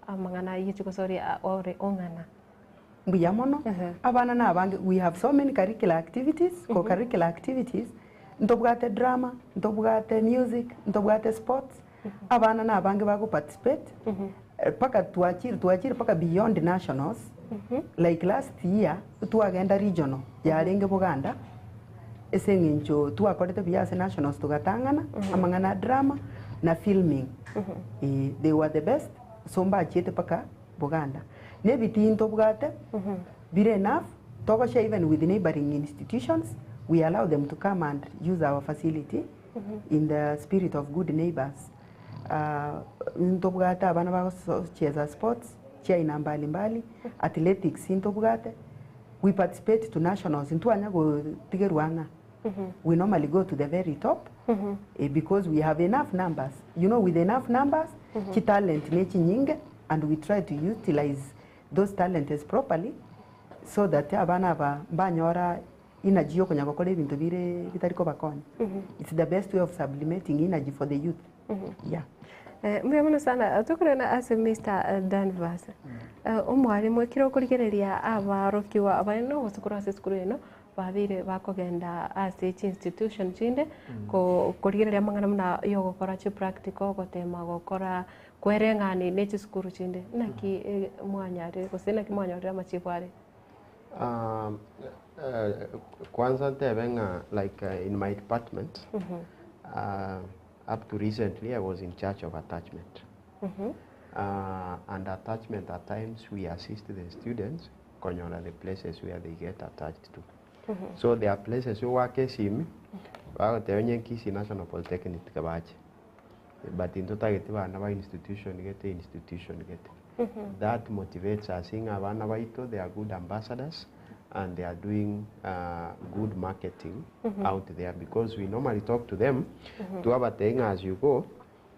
amang'ana ye chigosori ore ong'ana. Mbuya mono, abana na abange, we have so many curricular activities, co curricular activities, ntobwate drama, ntobwate music, ntobwate sports, abana na abange bago participate, mpaka twachire twachire mpaka beyond nationals, like last year, twagenda regional, yarenge Buganda, ase eng'encho twakorete buya ase nationals togatang'ana, amang'ana a drama, na filming, eh, they were the best, so mbachiete mpaka Buganda. Na ebitii ntobwate, bire enough, togoshare even with neighboring institutions, we allow them to come and use our facility in the spirit of good neighbors. Ntobwate abana bagocheza sports chia aina mbali mbali, athletics ntobwate, we participate to nationals, ntwanya gotigerwa ang'a. We normally go to the very top because we have enough numbers. You know, with enough numbers, chitalent ne chinyinge and we try to utilize those talents properly so that abana aba mbanyora energy yokonya gokora ebinto bire bitari kobakonya. It's the best way of sublimating energy for the youth. Yeah. Mbuya mono sana tokorana ase Mr. Danvers. Omwalimu ekero okorigereria abaorokiwa abaye gose korwa ase esukuru eno babeire bakogenda ase chi-institution chinde korigereria amang'ana buna yogokora chipractical gotema gokora kwereng'ani na chisukuru chinde naki mwanyarire gose naki mwanyorire amachibu are? Kwanza ntebe ng'a like in my department up to recently I was in charge of attachment. And attachment at times we assist the students konyora the places where they get attached to. So there are places ogwaka esimi bagoteba onye Kisii National Polytechnic tiga bache but intotagete bana ba institution gete institution gete. That motivates us ng'a abana baito they are good ambassadors and they are doing good marketing out there because we normally talk to them twabatebia ng'a as you go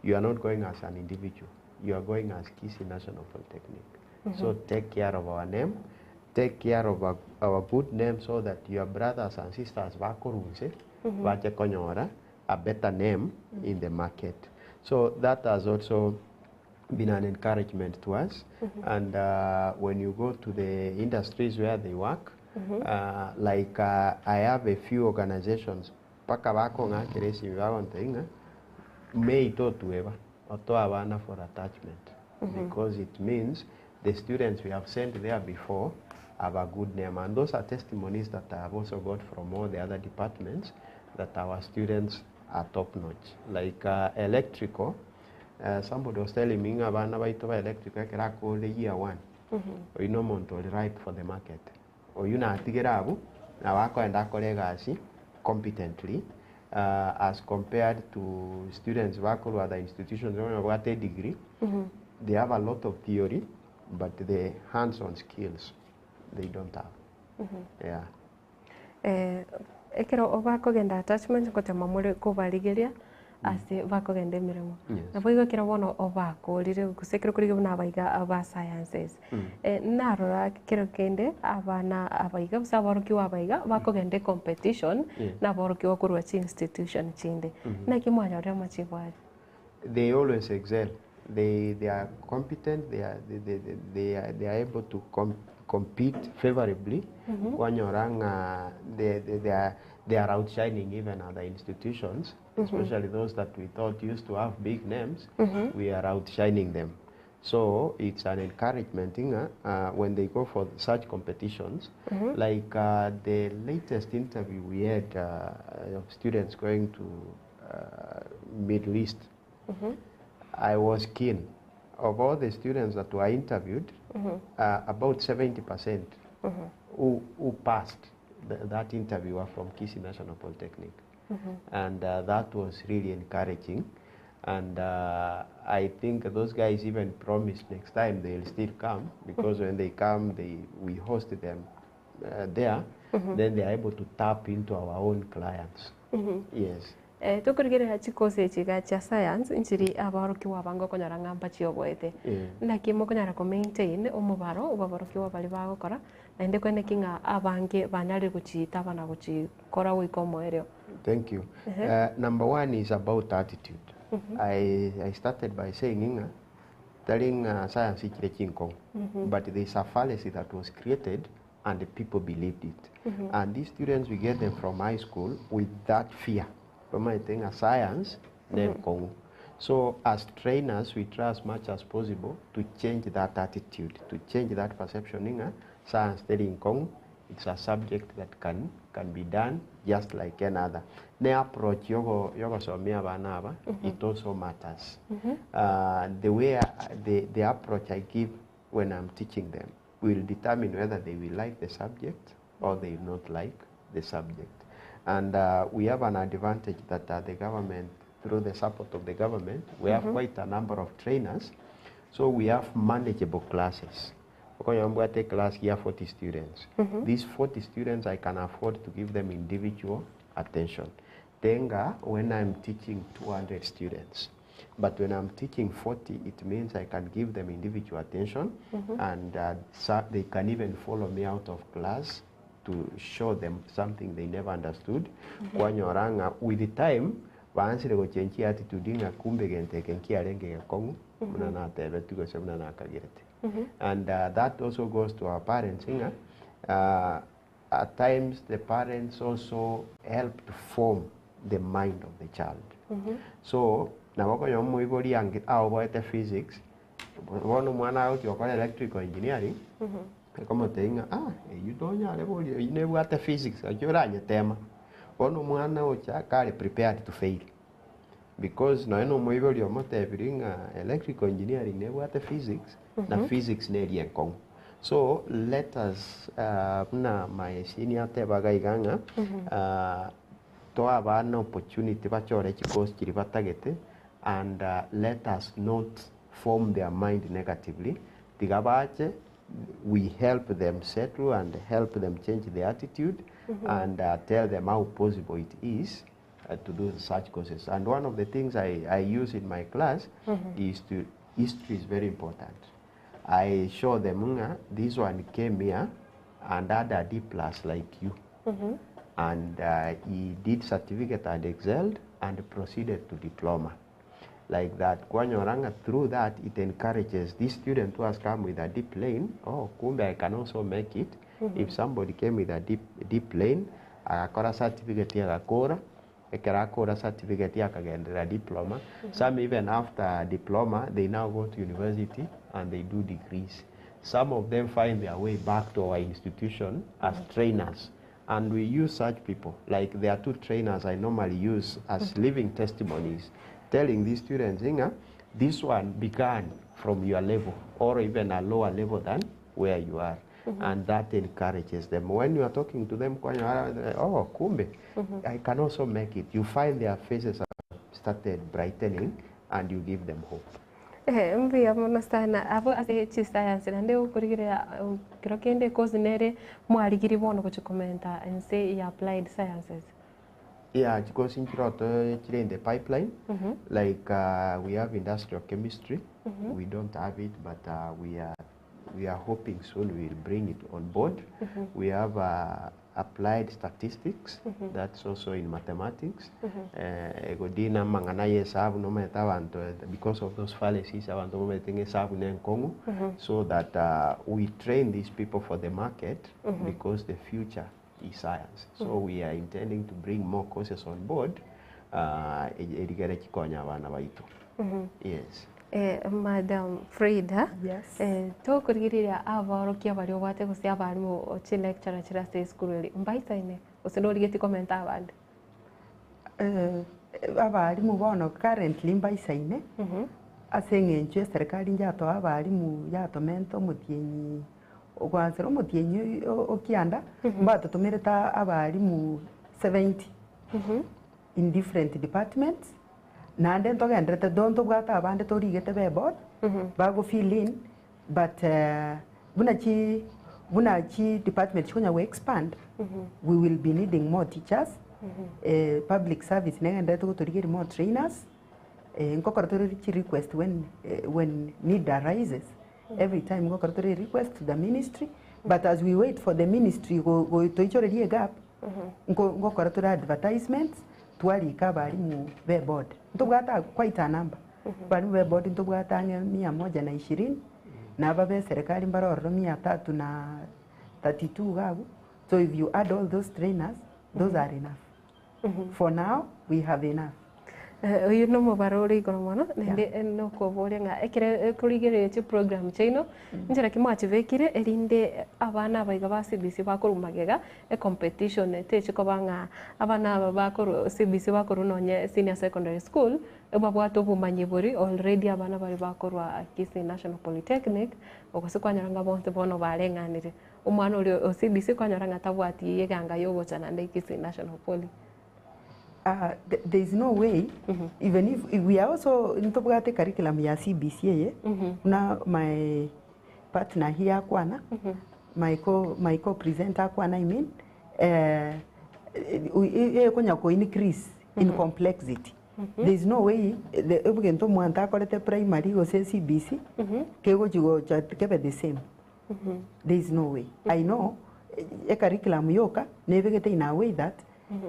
you are not going as an individual you are going as Kisii National Polytechnic. So take care of our name. Take care of our good name so that your brothers and sisters bakorwa inse bache konyora a better name in the market. So that has also been an encouragement to us and when you go to the industries where they work like I have a few organizations mpaka bakong'akera esimi bagontebia ng'a May totweba otoe abana for attachment because it means the students we have sent there before have a good name and those are testimonies that I have also got from all the other departments that our students are top notch like electrical somebody was telling me ng'a abana baito ba electrical ekero akorire year one oyio na omonto ore ripe for the market oyio natigere abwo nabo akoenda akore egasi competently as compared to students bakorwa other institutions onye babwate edegree they have a lot of theory but the hands on skills they don't have yeah. Ekero bakogenda attachment ngotema more kobarigeria ase bakogenda emeremo. Yes. Naboigo ekero bono obakorire gose ekero okorigia buna abaiga ba sciences, narora kero kende abana abaiga gose aborokigwa abaiga bakogenda ecompetition Yes. na aborokigwa korwa chi institution chinde. Naki mwanyorire amachibo aya? They always excel. They are competent, they are able to compete favorably. Kwanyora ng'a they are outshining even other institutions, especially those that we thought used to have big names, we are outshining them. So it's an encouragement ng'a when they go for such competitions, like the latest interview we had of students going to Middle East. I was keen. Of all the students that were interviewed, about 70% who passed that interview were from Kisii National Polytechnic. And that was really encouraging. And I think those guys even promised next time they'll still come because when they come, we host them there, then they are able to tap into our own clients. Yes. Tokorigereria chikosi echi iga chia science nchiri aborokigwa abange okonyora ng'a mbachioboete. Naki mokonyara ko maintain omobaro bwa aborokigwa baria bagokora naende kweneki ng'a abange banyarire gochiitaba na gochikora goika omoerio. Thank you. Number one is about attitude. I started by saying ng'a tari ng'a science ichire chinkong'u but there is a fallacy that was created and the people believed it. And these students we get them from high school with that fear. Bamaete ng'a science nenkong'u. So as trainers we try as much as possible to change that attitude, to change that perception ng'a science teri nkong'u, it's a subject that can be done just like any other. Ne approach yogo yogosomia abana aba it also matters. The way I, the approach I give when I'm teaching them will determine whether they will like the subject or they will not like the subject. And we have an advantage that the government, through the support of the government, we have quite a number of trainers, so we have manageable classes. Okonyora mbwate class ya 40 students. These 40 students, I can afford to give them individual attention. Tenga when I'm teaching 200 students. But when I'm teaching 40, it means I can give them individual attention and they can even follow me out of class to show them something they never understood. Kwanyora ng'a with the time, baansire gochenjia attitude ng'a kumbe gento eke nkiarenge gekong'u buna natebeti gose buna nakagerete. And that also goes to our parents ng'a at times the parents also help to form the mind of the child. So nabo okonyora omoibori ange aoboete physics bono omwana agochi gokora electrical engineering ekomotebia ng'a ah eywo tonyare bori eywo nebwate physics gaki oranyetema bono omwana ocha kare prepared to fail because nonya na omoibori omotebirie ng'a electrical engineering nebwate physics na physics neri enkong'u so let us buna my senior atebaga iga ng'a toa abana opportunity bachore chikosi chiria batagete and let us not form their mind negatively tiga bache we help them settle and help them change their attitude and tell them how possible it is to do such courses. And one of the things I use in my class is to, history is very important. I show them ng'a this one came here and had a D plus like you. And he did certificate and excelled and proceeded to diploma. Like that, kwanyora ng'a through that it encourages this student who has come with a deep lane, oh, kumbe I can also make it. If somebody came with a deep, deep lane, agakora certificate agakora, ekero akora certificate akagenderera diploma. Some even after diploma, they now go to university and they do degrees. Some of them find their way back to our institution as trainers. And we use such people. Like there are two trainers I normally use as living testimonies, telling these students, Inga, this one began from your level or even a lower level than where you are. And that encourages them. When you are talking to them, oh, kumbe, I can also make it. You find their faces have started brightening and you give them hope. Mbuya mono sana abo ase chiscience naende okorigereria kero kende course nere mwarigiri bono gochia komenta ense ya applied sciences. Yeah, chikosi nchiroto chire in the pipeline. Like we have industrial chemistry. We don't have it, but we are hoping soon we will bring it on board. We have applied statistics. That's also in mathematics. Egodina mang'ana ya esabu nomanyete abanto because of those fallacies abanto bamaete ng'a esabu ne enkong'u so that we train these people for the market because the future is science. So we are intending to bring more courses on board erigere chikonya abana baito. Yes. Madam Frida, Yes. Tokorigereria abaorokia baria obwate gose abarimu chilecturer chire ase esukuru eri mbaisaine gose norigeti komenta abande? Abarimu bono currently mbaisaine ase eng'encho eserikali njatoa abarimu yatomenta omotienyi ogwansera omotienyi okianda mbatotomerete abarimu 70 in different departments naende ntogenderete though ntobwate abande torigete be board bago fill in but buna chi department chikonya go expand we will be needing more teachers. Public service negenderete gotorigeria more trainers. Nkokora tore chi request when need arises every time nkokora tore request to the ministry but as we wait for the ministry go toichorerie gap nkokora tore advertisements twarika abarimu be board ntobwata quite a number barimu be board ntobwata ang'e 120 naba be serikali mbarororo 332 gabu. So if you add all those trainers, those are enough. For now we have enough. Oyo no omobaro ore igoro mono naende nokoboria ng'a ekere ekorigereria chiprogram chiaino nchera ki mwachibekire erinde abana abaiga ba CBC bakorwa magega ecompetition techikoba ng'a abana aba bakorwa CBC bakorwa nonye senior secondary school babwate obomanyi bori already abana bari bakorwa Kisii National Polytechnic ogose kwanyora ng'a bonsi bono bareng'anire omwana oria o CBC kwanyora ng'a tabwati eganga yogocha naende Kisii National Poly. There is no way, even if we are also ntobwate curriculum ya CBC eye na my partner here akwana my co presenter akwana, I mean ekonya ko increase in complexity. There is no way the ebugento omwanto akorete primary gose CBC kegochi kebe the same. There is no way. I know a curriculum yoka nebegete in a way that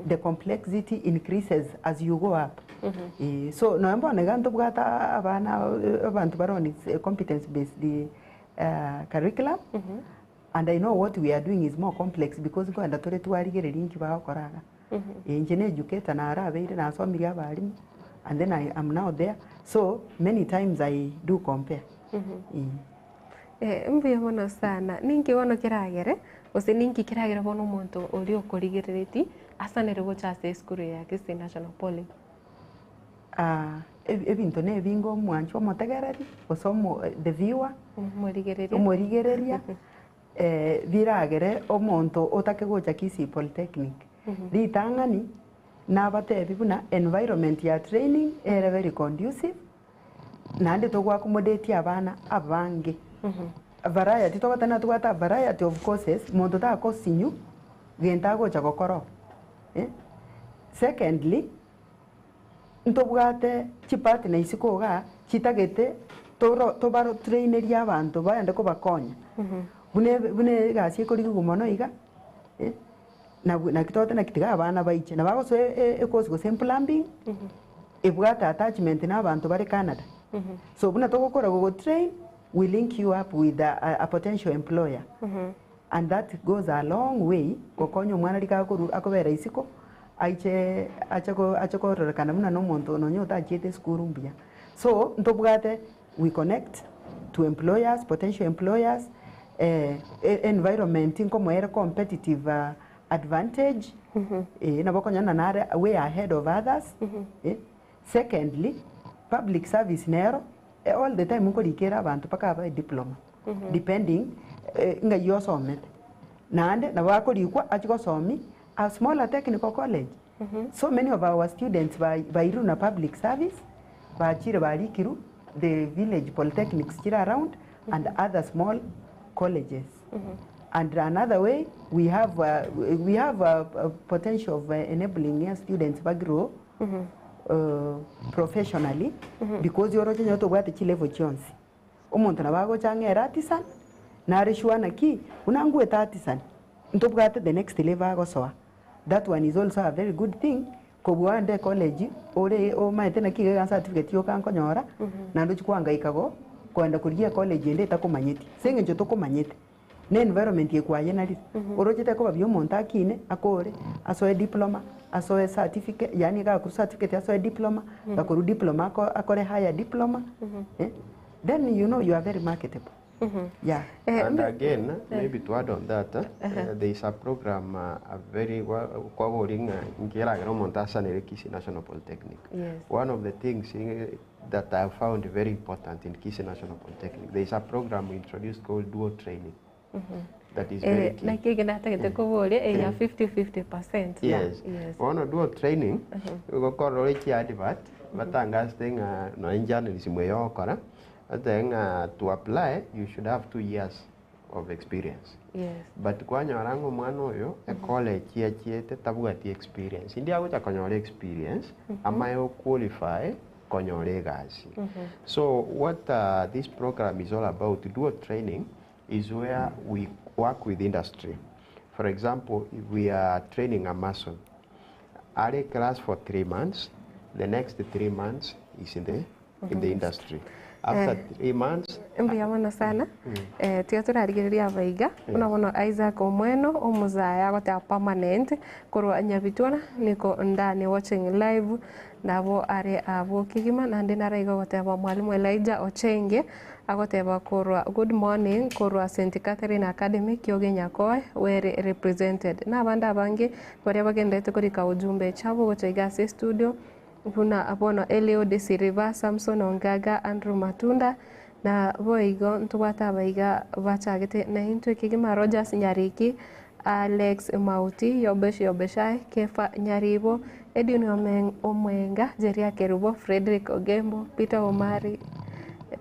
the complexity increases as you go up. So noemba nega ntobwata abana abantu baroni competence based curriculum and I know what we are doing is more complex because nkwenda tore twarigereria inki bagokoraga. Inche ne educator na arabeire nasomirie abarimu and then I am now there, so many times I do compare. Mbuya mono sana ninki bono keragere gose ninki keragere bono omonto oria okorigerereti asanere gocha ase esukuru ya Kisii National Poly? Ebinto na ebinge omwancho omotegereri gose the viewer omorigereria omorigereria biragere omonto otake gocha Kisii Polytechnic ritang'ani nabatebi buna environment ya training ere very conducive naende togwakomodate abana abange variety togotana tobwate variety of courses monto takosinyu gento agocha gokora. Secondly ntobwate chipartner isiko iga chitagete tobaro traineria abanto baende kobakonya. Buna ebe buna egasi ekorigigwa mono iga, eh, nabwo naki togote naki tiga abana baiche, nabo agosoa e- ecourse gose emplumbing, ebwate attachment na abanto bare Canada. So buna togokora gogotrain, we link you up with a a potential employer. And that goes a long way gokonya omwana rika akoru akobera isiko, aiche ache ko ache kororekana buna na omonto nonye otachiete esukuru mbuya. So, ntobwate we connect to employers, potential employers, environment nkomoere competitive advantage, nabo okonyora ng'a nare way ahead of others. Secondly, public service nero, all the time nkorikera abanto mpaka abae diploma, depending ng'ai osomete. Naende nabo akorikwa achie gosomia a smaller technical college. So many of our students bairwe na public service, bachire barikirwe the village polytechnics chire around and other small colleges. And another way we have we have a potential of enabling young students bagrow professionally because oroche onye tobwate chilevel chionsi. Omonto nabo agocha ang'e ere artisan, nare sure naki, buna ngwete artisan, ntobwate the next level agosoa. That one is also a very good thing, kobua ande ecollege, ore omaete naki iga iga certificate yoka nkonyora, naende ochia koangaika go, koenda korigia ecollege ende etakomanyeti, ase eng'encho tokomanyete, na environment eye kwayenarire, oroche tekoba buya omonto akine, akore, asoe diploma, asoe certificate, yaani iga akorwa certificate asoe diploma, gakorwa diploma ako akore higher diploma, then you know you are very marketable. Yeah. And again, maybe to add on that, there is a program a very kwabori ng'a nkeragera omonto asanere Kisii National Polytechnic. Yes. One of the things that I found very important in Kisii National Polytechnic, there is a program we introduced called dual training. That is very key. Naki eke natagete koboria eya 50-50%. Yes. Yes. Bono dual training, gokorora ore chiadvert, batangasete ng'a nonya journalism eye ogokora, batebe ng'a to apply you should have 2 years of experience. But kwanyora ng'a omwana oyo, ecollege achiete tabwati experience. Indi agocha konyora experience, amaye oqualify konyora egasi. So what this program is all about, dual training, is where we work with industry. For example, if we are training a mason, are class for 3 months, the next 3 months is in the industry. After 3 months, Mbuya mono sana. Tiga torarigereria abaiga buna bono Isaac Omweno omozaya agoteba permanent korwa Nyabitwara niko ndani watching live nabo are abwo kegima. Naende naraiga ogoteba Mwalimu Elijah Ochenge agoteba korwa good morning korwa St Catherine Academy, Kioge, Nyakoe, well represented. Na abande abange baria bagenderete korika ujumbe chabo gocha iga ase studio buna bono Eliud Siriva, Samson Ongaga, Andrew Matunda, na boigo ntobwate abaiga bachagete na intwe kegima, Rogers Nyariki, Alex Mauti, Yobesh Yobeshai, Kefa Nyaribo, Edwin Omwenga, Jeria Kerubo, Frederick Ogembo, Peter Omari,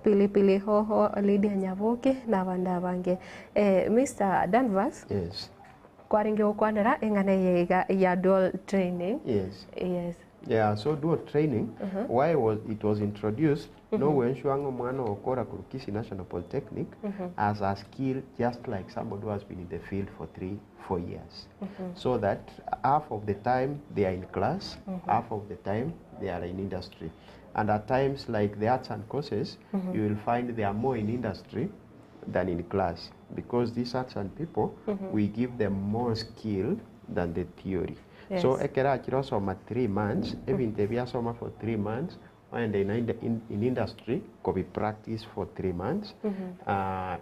Pilipili Hoho, Lydia Nyaboke na abande abange. Mr Danvers, kwarenge gokwanera eng'ana eye iga ya dual training. Yes. Yes. Yeah, so dual training, why was it was introduced? No wensure omwana okora ku Kisii National Polytechnic as a skill just like somebody who has been in the field for 3, 4 years. So that half of the time they are in class, half of the time they are in industry. And at times like the arts and courses, you will find they are more in industry than in class because these arts and people, we give them more skill than the theory. So ekero achire osoma 3 months, ebinto ebi asoma for 3 months, and in industry could be practiced for 3 months.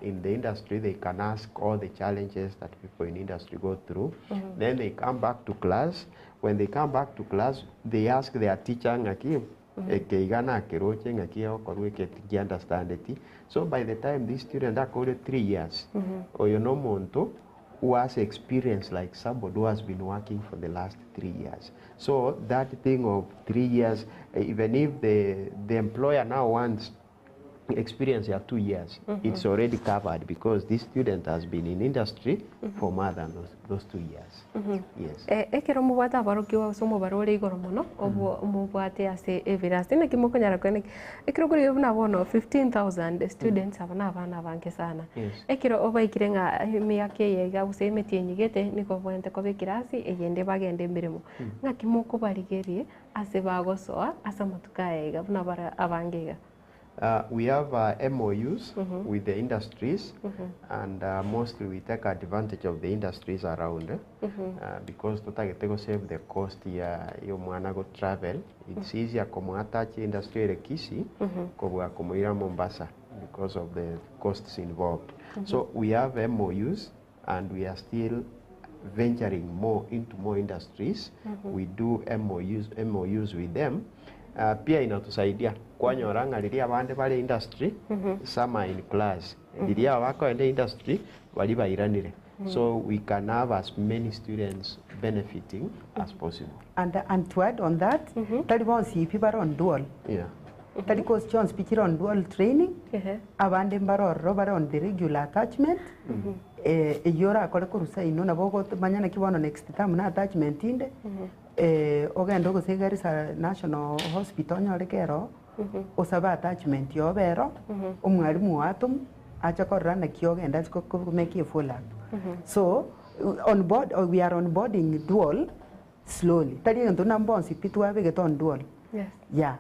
In the industry, they can ask all the challenges that people in industry go through. Then they come back to class. When they come back to class, they ask their teacher ng'aki eke igana akeroche ng'aki okorwa eke understand it. So by the time this student akore 3 years, oyo no omonto who has experience like somebody who has been working for the last 3 years. So that thing of 3 years, even if the employer now wants Experience ya 2 years, it's already covered because this student has been in industry for more than those 2 years, yes. Ekero mobwate abarokigwa ase omobaro ore igoro mono, obwo mobwate ase ebirasi, naki mokonyara koeneki ekero korigia buna bono 15,000 students aba na abana abange sana? Ekero obaikire ng'a emiaka eye iga gose emetienyi gete nigo obwenerete koba ekirasi eyende bagende emeremo, ng'aki mokobarigerie ase bagosoa ase amatuko aya iga buna bare abange iga? We have MOUs with the industries, and mostly we take advantage of the industries around because totagete go save the cost ya omwana go travel. It's easier komoattach industry ere Kisii kobua komoira Mombasa because of the costs involved. So we have MOUs and we are still venturing more into more industries. We do MOUs with them. Pia inatusaidia kwanyora ng'a riria abande bare industry, some are in class, riria bakoenda industry bari bairanire, so we can have as many students benefiting as possible. And to add on that, tari bonsi pi bare on dual. Tari course chionsi pi chire on dual training. Abande mbarororo bare on the regular attachment. Eyio orakore korusa ino nabo okomanya naki bono next term na attachment inde ogende ogose Garissa National Hospital onyore kero osabe attachment yobe ero omwalimu oatomu ache korora naki ogenda ase make a follow up. So on board, we are onboarding dual slowly, tari egento na bonsi pi twabegete on dual. Yeah,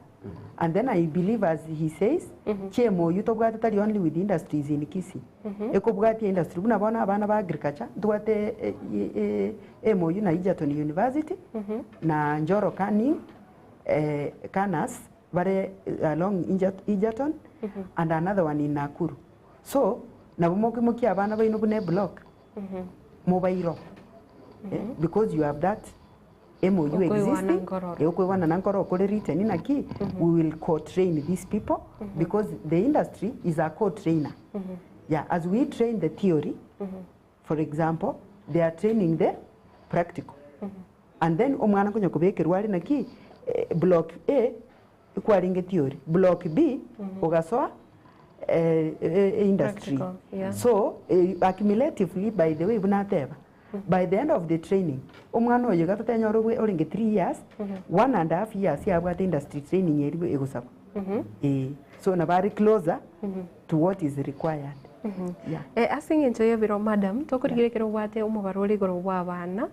and then I believe, as he says, chiMOU tobwate tari only with industries in Kisii, ekobwatia industry buna bono abana ba agriculture ntobwate MOU na Egerton University na Njoro Canning Canas bare along Egerton and another one in Nakuru. So nabo mokimokia abana baino buna eblock mobairo because you have that MOU Okoigwana existing. nkororo. Okoigwana na nkororo kore written naki we will co-train these people because the industry is a co-trainer. Yeah, as we train the theory, for example, they are training the practical, and then omwana konya kubekerwa ari naki block A ikwaringe theory, block B ugasoa industry. Practical, yeah. So accumulatively, by the way, bunateba by the end of the training omwana oyo gatotenyora orenge 3 years, 1.5 years yabwate industry training eri egosaba. So nabari closer to what is required, yeah. Ase eng'encho y'ebiro, madam, tokorigereria ekero obwate omobaro ore igoro bwa abana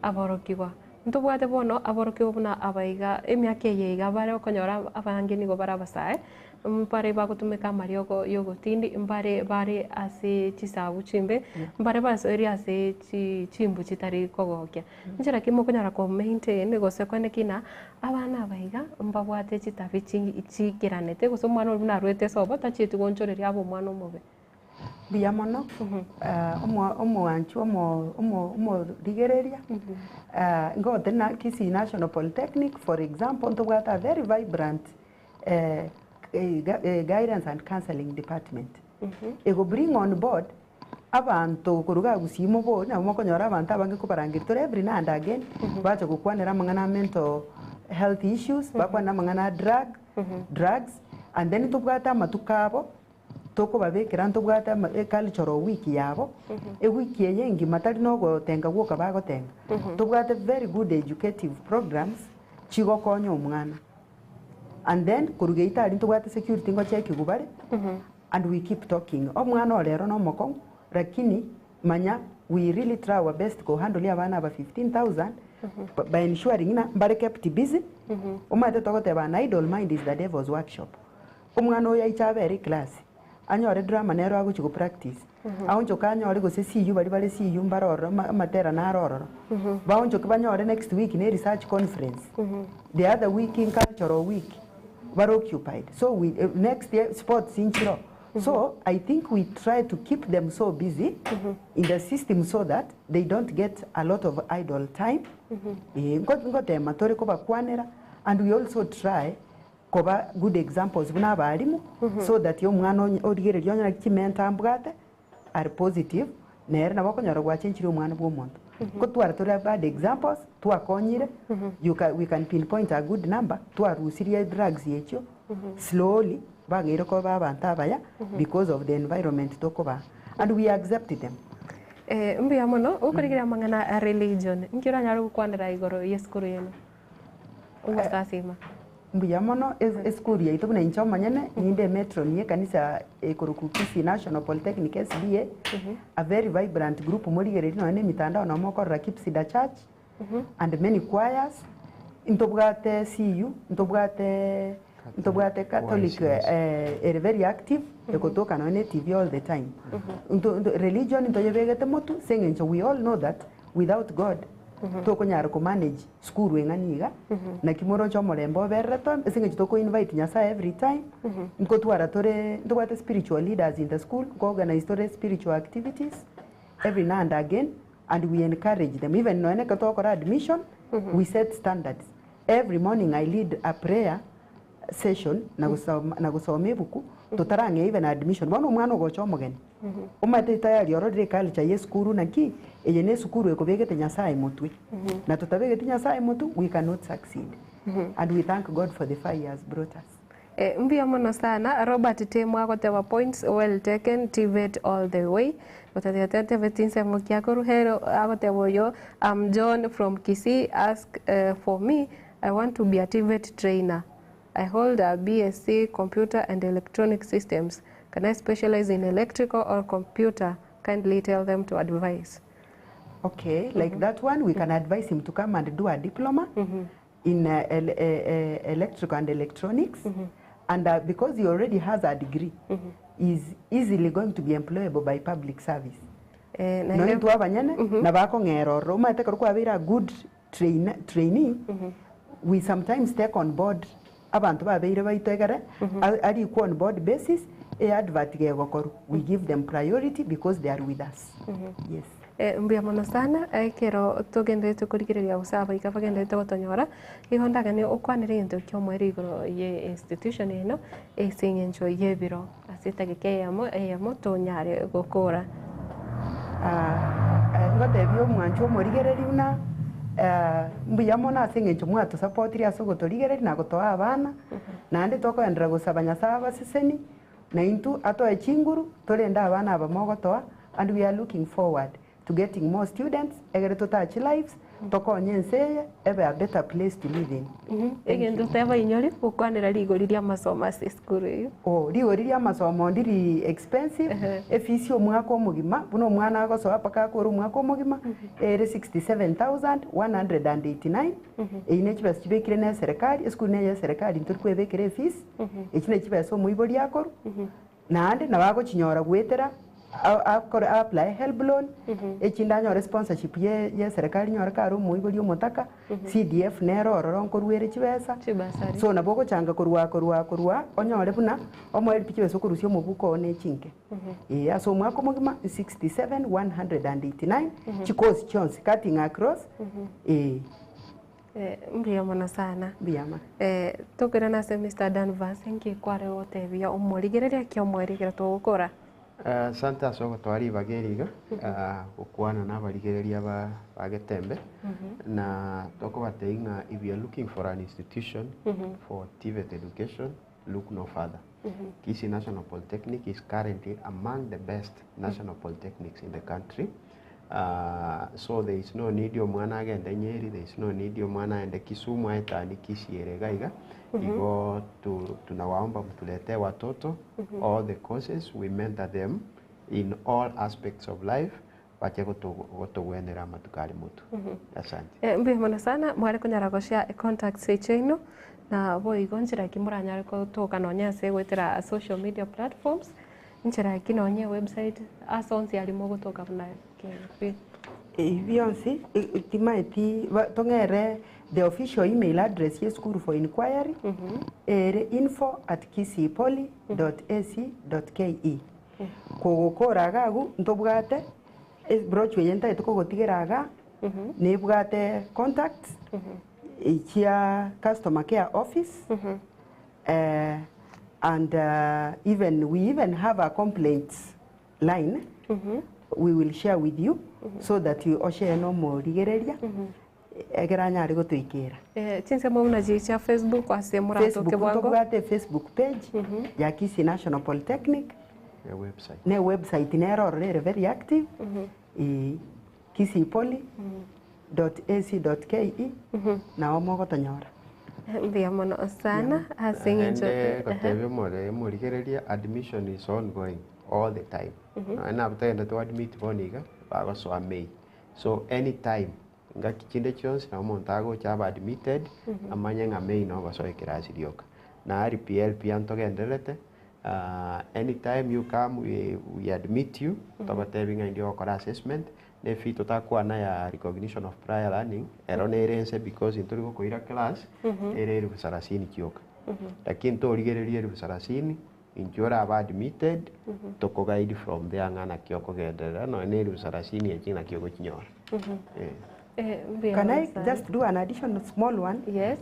aborokigwa, ntobwate bono aborokigwa buna abaiga emiaka eye iga bare okonyora abange nigo bare abasae, mbare bagotumeka amariogo yogotindi, mbare bare ase chisabu chimbe, mbare basoerie ase chimbu chitari kogokia. Nchera ki mokonyara ko maintain gose koeneki abana abaiga mbabwate chitabi chiikeranete gose omwana oria buna arwete esobo tachieti goonchoreria abe omwana omobe? Mbuya mono. Omwanchi omorigereria ngote na Kisii National Polytechnic, for example, ntobwate a very vibrant guidance and counseling department ego bring on board abanto koruga Gusii mobori nabo mokonyora abanto abange kobarangeria tore every now and again bacha gokwanera amang'ana a mental health issues, bakwanera amang'ana a drugs, and then tobwate amatuko abo tokobabekera ntobwate cultural week yabo, ewiki eye engima tari nogotenga gwoka bagotenga. Tobwate very good educative programs chigokonya omwana, and then koruga itari ntobwate security ngocheki bare and we keep talking omwana orero nomokong'u, lakini manya we really try our best ko handle abana aba 15,000 by ensuring na mbare kept busy. Omanyete togoteba an idle mind is the devil's workshop. Omwana oyo aicha abere class anyore drama nero agochi go practice aonchoka anyore gose CU bari bare CU mbarororo amatera narororo baonchoke banyore next week ne research conference, the other week in cultural week bare occupied. So we next year sports inchiro. So I think we try to keep them so busy in the system so that they don't get a lot of idle time. Ngotema tore kobakwanera and we also try koba good examples buna abarimu so that omwana origereria onyora chimenta ambwate are positive nere nabo okonyora gwachenchire omwana bwa omonto kotwara tore bad examples twakonyire. We can pinpoint a good number twarusirie drugs echio slowly. Bang'eire koba abanto abaya because of the environment tokobaa and we accept them. Eh, mbuya mono, okorigereria amang'ana a religion, inki oranyare gokwanera igoro y'esukuru eno? Ogosasima. Mbuya mono, esukuru yaito buna inche omonyene, ninde emetron ya ekanisa ekorokwa Kisii National Polytechnic SDA, a very vibrant group morigererie nonya na emitandao nabo mokorora Kipsida Church and many choirs, ntobwate CU, ntobwate ntobwate Catholic ere very active egotoka nonya na etv all the time. Nto nto religion ntoyebegete motwe ase eng'encho we all know that without God tokonyara ko manage sukuru eng'ani iga, naki moroche omorembe obererete ase eng'encho toko invite Nyasaye every time, nkotwara tore ntobwate spiritual leaders in the school, nko organize tore spiritual activities every now and again and we encourage them even nonya ekero togokora admission we set standards every morning I lead a prayer session na gosoma na gosoma ebuku totarang'ea even admission. Bono omwana ogocha omogeni omanyete tayari ororire eculture ya esukuru naki eye na esukuru ekobegete Nyasaye motwe na totabegeti Nyasaye motwe we cannot succeed and we thank God for the far he has brought us. Mbuya mono sana Robert Temu agoteba points well taken TVET all the way gotebia tetebeti nsemo ki akorwa hero agoteba oyo am John from Kisii ask for me I want to be a TVET trainer I hold a BSc computer and electronic systems can I specialize in electrical or computer kindly tell them to advise. Okay, like that one we can advise him to come and do a diploma in electrical and electronics and because he already has a degree is easily going to be employable by public service. Eh, Nonya naende intwe abanyene nabakong'era ororo omanyete ekero kwabeire a good trainer, trainee we sometimes take on board abanto babeire baito egere arikwe on board basis e advert gegokorwa we give them priority because they are with us. Yes. Mbuya mono sana, ekero togendererete korigereria gose abaika bagendererete gotonyora, igo ndaganie okwanere egento ki'omoerio igoro ye institution eno ase eng'encho y'ebiro ase etageka eyemo eyemo tonyare gokora. Ngotebia omwanchwa omorigereria buna mbuya mono ase eng'encho mwatosapotirie ase ogotorigereria na gotoa abana, naende tokoenderera gosaba Nyasaye abaseseni, na intwe atoe chinguru torende abana aba mogotoa and we are looking forward to getting more students egere to touch lives tokonye ense eye ebe a better place to live in. Egento tebainyori gokwanera rigori ri'amasomo ase esukuru eyio. Oh, rigori ri'amasomo ndiri expensive, efees y'omwaka omogima buna omwana agosoa mpaka akore omwaka omogima ere 67,189, eyio ne chibesa chibekire na eserekari, esukuru neye eserekari ntori kwebekera efees, Echi ne chibesa omoibori akorwa, naende nabo agochinyora goetera akore a-apply helb loan, echinde anyore sponsorship ye ye eserekari nyore kare omoibori omotaka, CDF nere ororo nkoruere chibesa, Chibasari. so nabo ogochanga korwa korwa korwa onyore buna omoe pi chibesa okorusia omobuko oo ne chinke. Ee ase omwaka omogima 67,189, chikosi chionsi cutting across, ee. Mbuya mono sana. Mbuya mono. Tokoirana ase Mister Danvas, inki kware gotebia omorigereria ki omoerio ekero togokora? Asante ase ogotoa ribaga eri iga, gokwana na abarigereria ba ba Getembe, na tokobatebia ng'a if you are looking for an institution for TVET education, look no further. Kisii National Polytechnic is currently among the best national polytechnics in the country. So there is no need omwana agende Nyeri, there is no need omwana aende Kisumu aetanie Kisii ere iga iga. Igo tu, tunawaomba mtuletee watoto all the courses, we mentor them in all aspects of life bache goto gotogwenera amatuko are motwe. Asante. Mbuya mono sana, mware konyara goshare econtacts chiaino, na boigo nchera ki moranyare gotoka nonye ase goetera social media platforms, Inchera ki nonye ewebsite ase onsi aria mogotoka buna KNP. Ebi bionsi timaeti tong'ere the official email address ye esukuru for inquiry ere info at kisiipoly dot ac dot ke. Kogokora iga agwo ntobwate ebrochure eye ntagete kogotigera igaa nebwate contacts chia customer care office And even we even have a complaints line we will share with you so that you oshare na omorigereria. Ekero anyare gotoikera. Chinsemo buna chiria chia Facebook ase moratoke Facebook bwango. ntobwate efacebook page ya Kisii National Polytechnic, Ne website. ne ewebsite nere ororo ere very active, kisiipoly dot ac dot ke, nabo mogotonyora. Mbuya mono sana ase eng'encho Naende gotebia omore omorigereria admission is ongoing all the time. Nonya nabo togende to admit bono iga, bagosoa May. So anytime, ngaki chinde chionsi nabo omonto agocha abe admitted, amanye ng'a May nogosoa ekerasi rioka. Na RPL pia ntogendererete, anytime you come we admit you, togotebi ng'a indi ogokora assessment, na efee totakwana ya recognition of prior learning, ero nere ense because ntori gokoira class, ere elfu sarasini chioka. Lakini torigereria elfu sarasini, inche orabe admitted, tokoguide from there ng'a naki okogenderera, nonya na elfu sarasini echi naki ogochinyora. Eh. Mbuya Can mono I sana. just do an additional small one? Yes.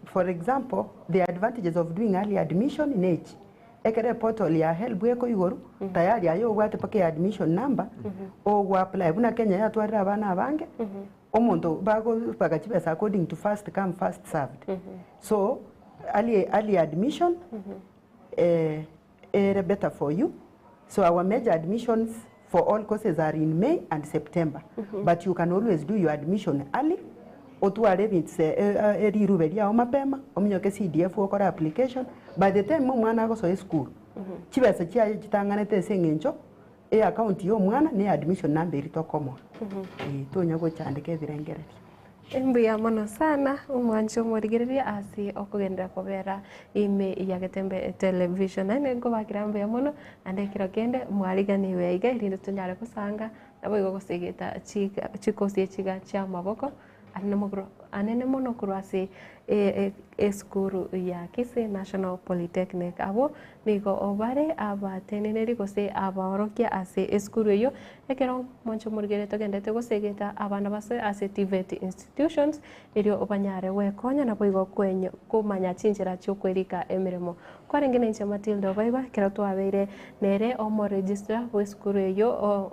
For example, the advantages of doing early admission nechi. Ekero eportal ya HELB ekoigorwa, tayari aye obwate mpaka admission number, ogo apply buna Kenya yatwarire abana abange, omonto bago chibesa according to first come first served. So early admission ere better for you. So our major admissions for all courses are in May and September. But you can always do your admission early. Otware ebinto erirube riao mapema, ominyoke CDF okore application. By the time omwana agosoa esukuru, chibesa chiaye chitang'anete ase eng'encho, e account ya omwana ne admission number eri tokomoa. Tonya gochandeka ebirengererio. Mbuya mono sana omwancho omorigereria ase okogenderera kobera ime ya Getembe Television. Naende nkobakera mbuya mono naende ekero kende mwariganiwe iga erinde tonyare gosanga nabo igo gosegeta chikosi echiga chia amaboko anene mono korwa ase esukuru ya Kisii National Polytechnic. Abwo nigo bare abateneneri gose abaorokia ase esukuru eyo ekero mwancho omorigereria togendete gosegeta abana base ase TVET institutions erio banyare gwekonya nabo igo komanya chinchera chiokwerika emeremo. Kwarenge na inche Matilda Obaiba ekero twabeire nere omoregistra bwa esukuru eyo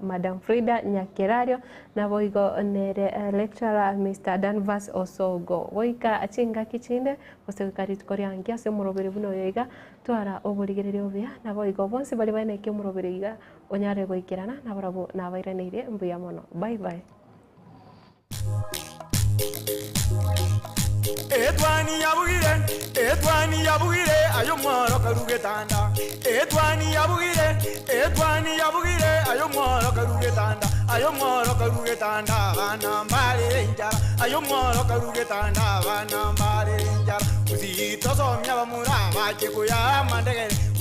Madam Frida Nyakerario nabo igo nere lecturer Mr. Danvas Osogo. Goika chingaki chinde gose goika rituko riange ase omoroberi buna oyo iga twara oborigereria obuya nabo igo bonsi bari baeneke omoroberi iga onyare goikerana nabarabwo nabairaneire mbuya mono. Bye bye. Etwani yabugire, etwani yabugire, ayo mworo karugetanda. Etwani yabugire, etwani yabugire, ayo mworo karugetanda. Ayo mworo karugetanda, abana mbare enchara. Ayo mworo karugetanda, abana mbare enchara. Usitosomia bamura bache kuyama ndegere.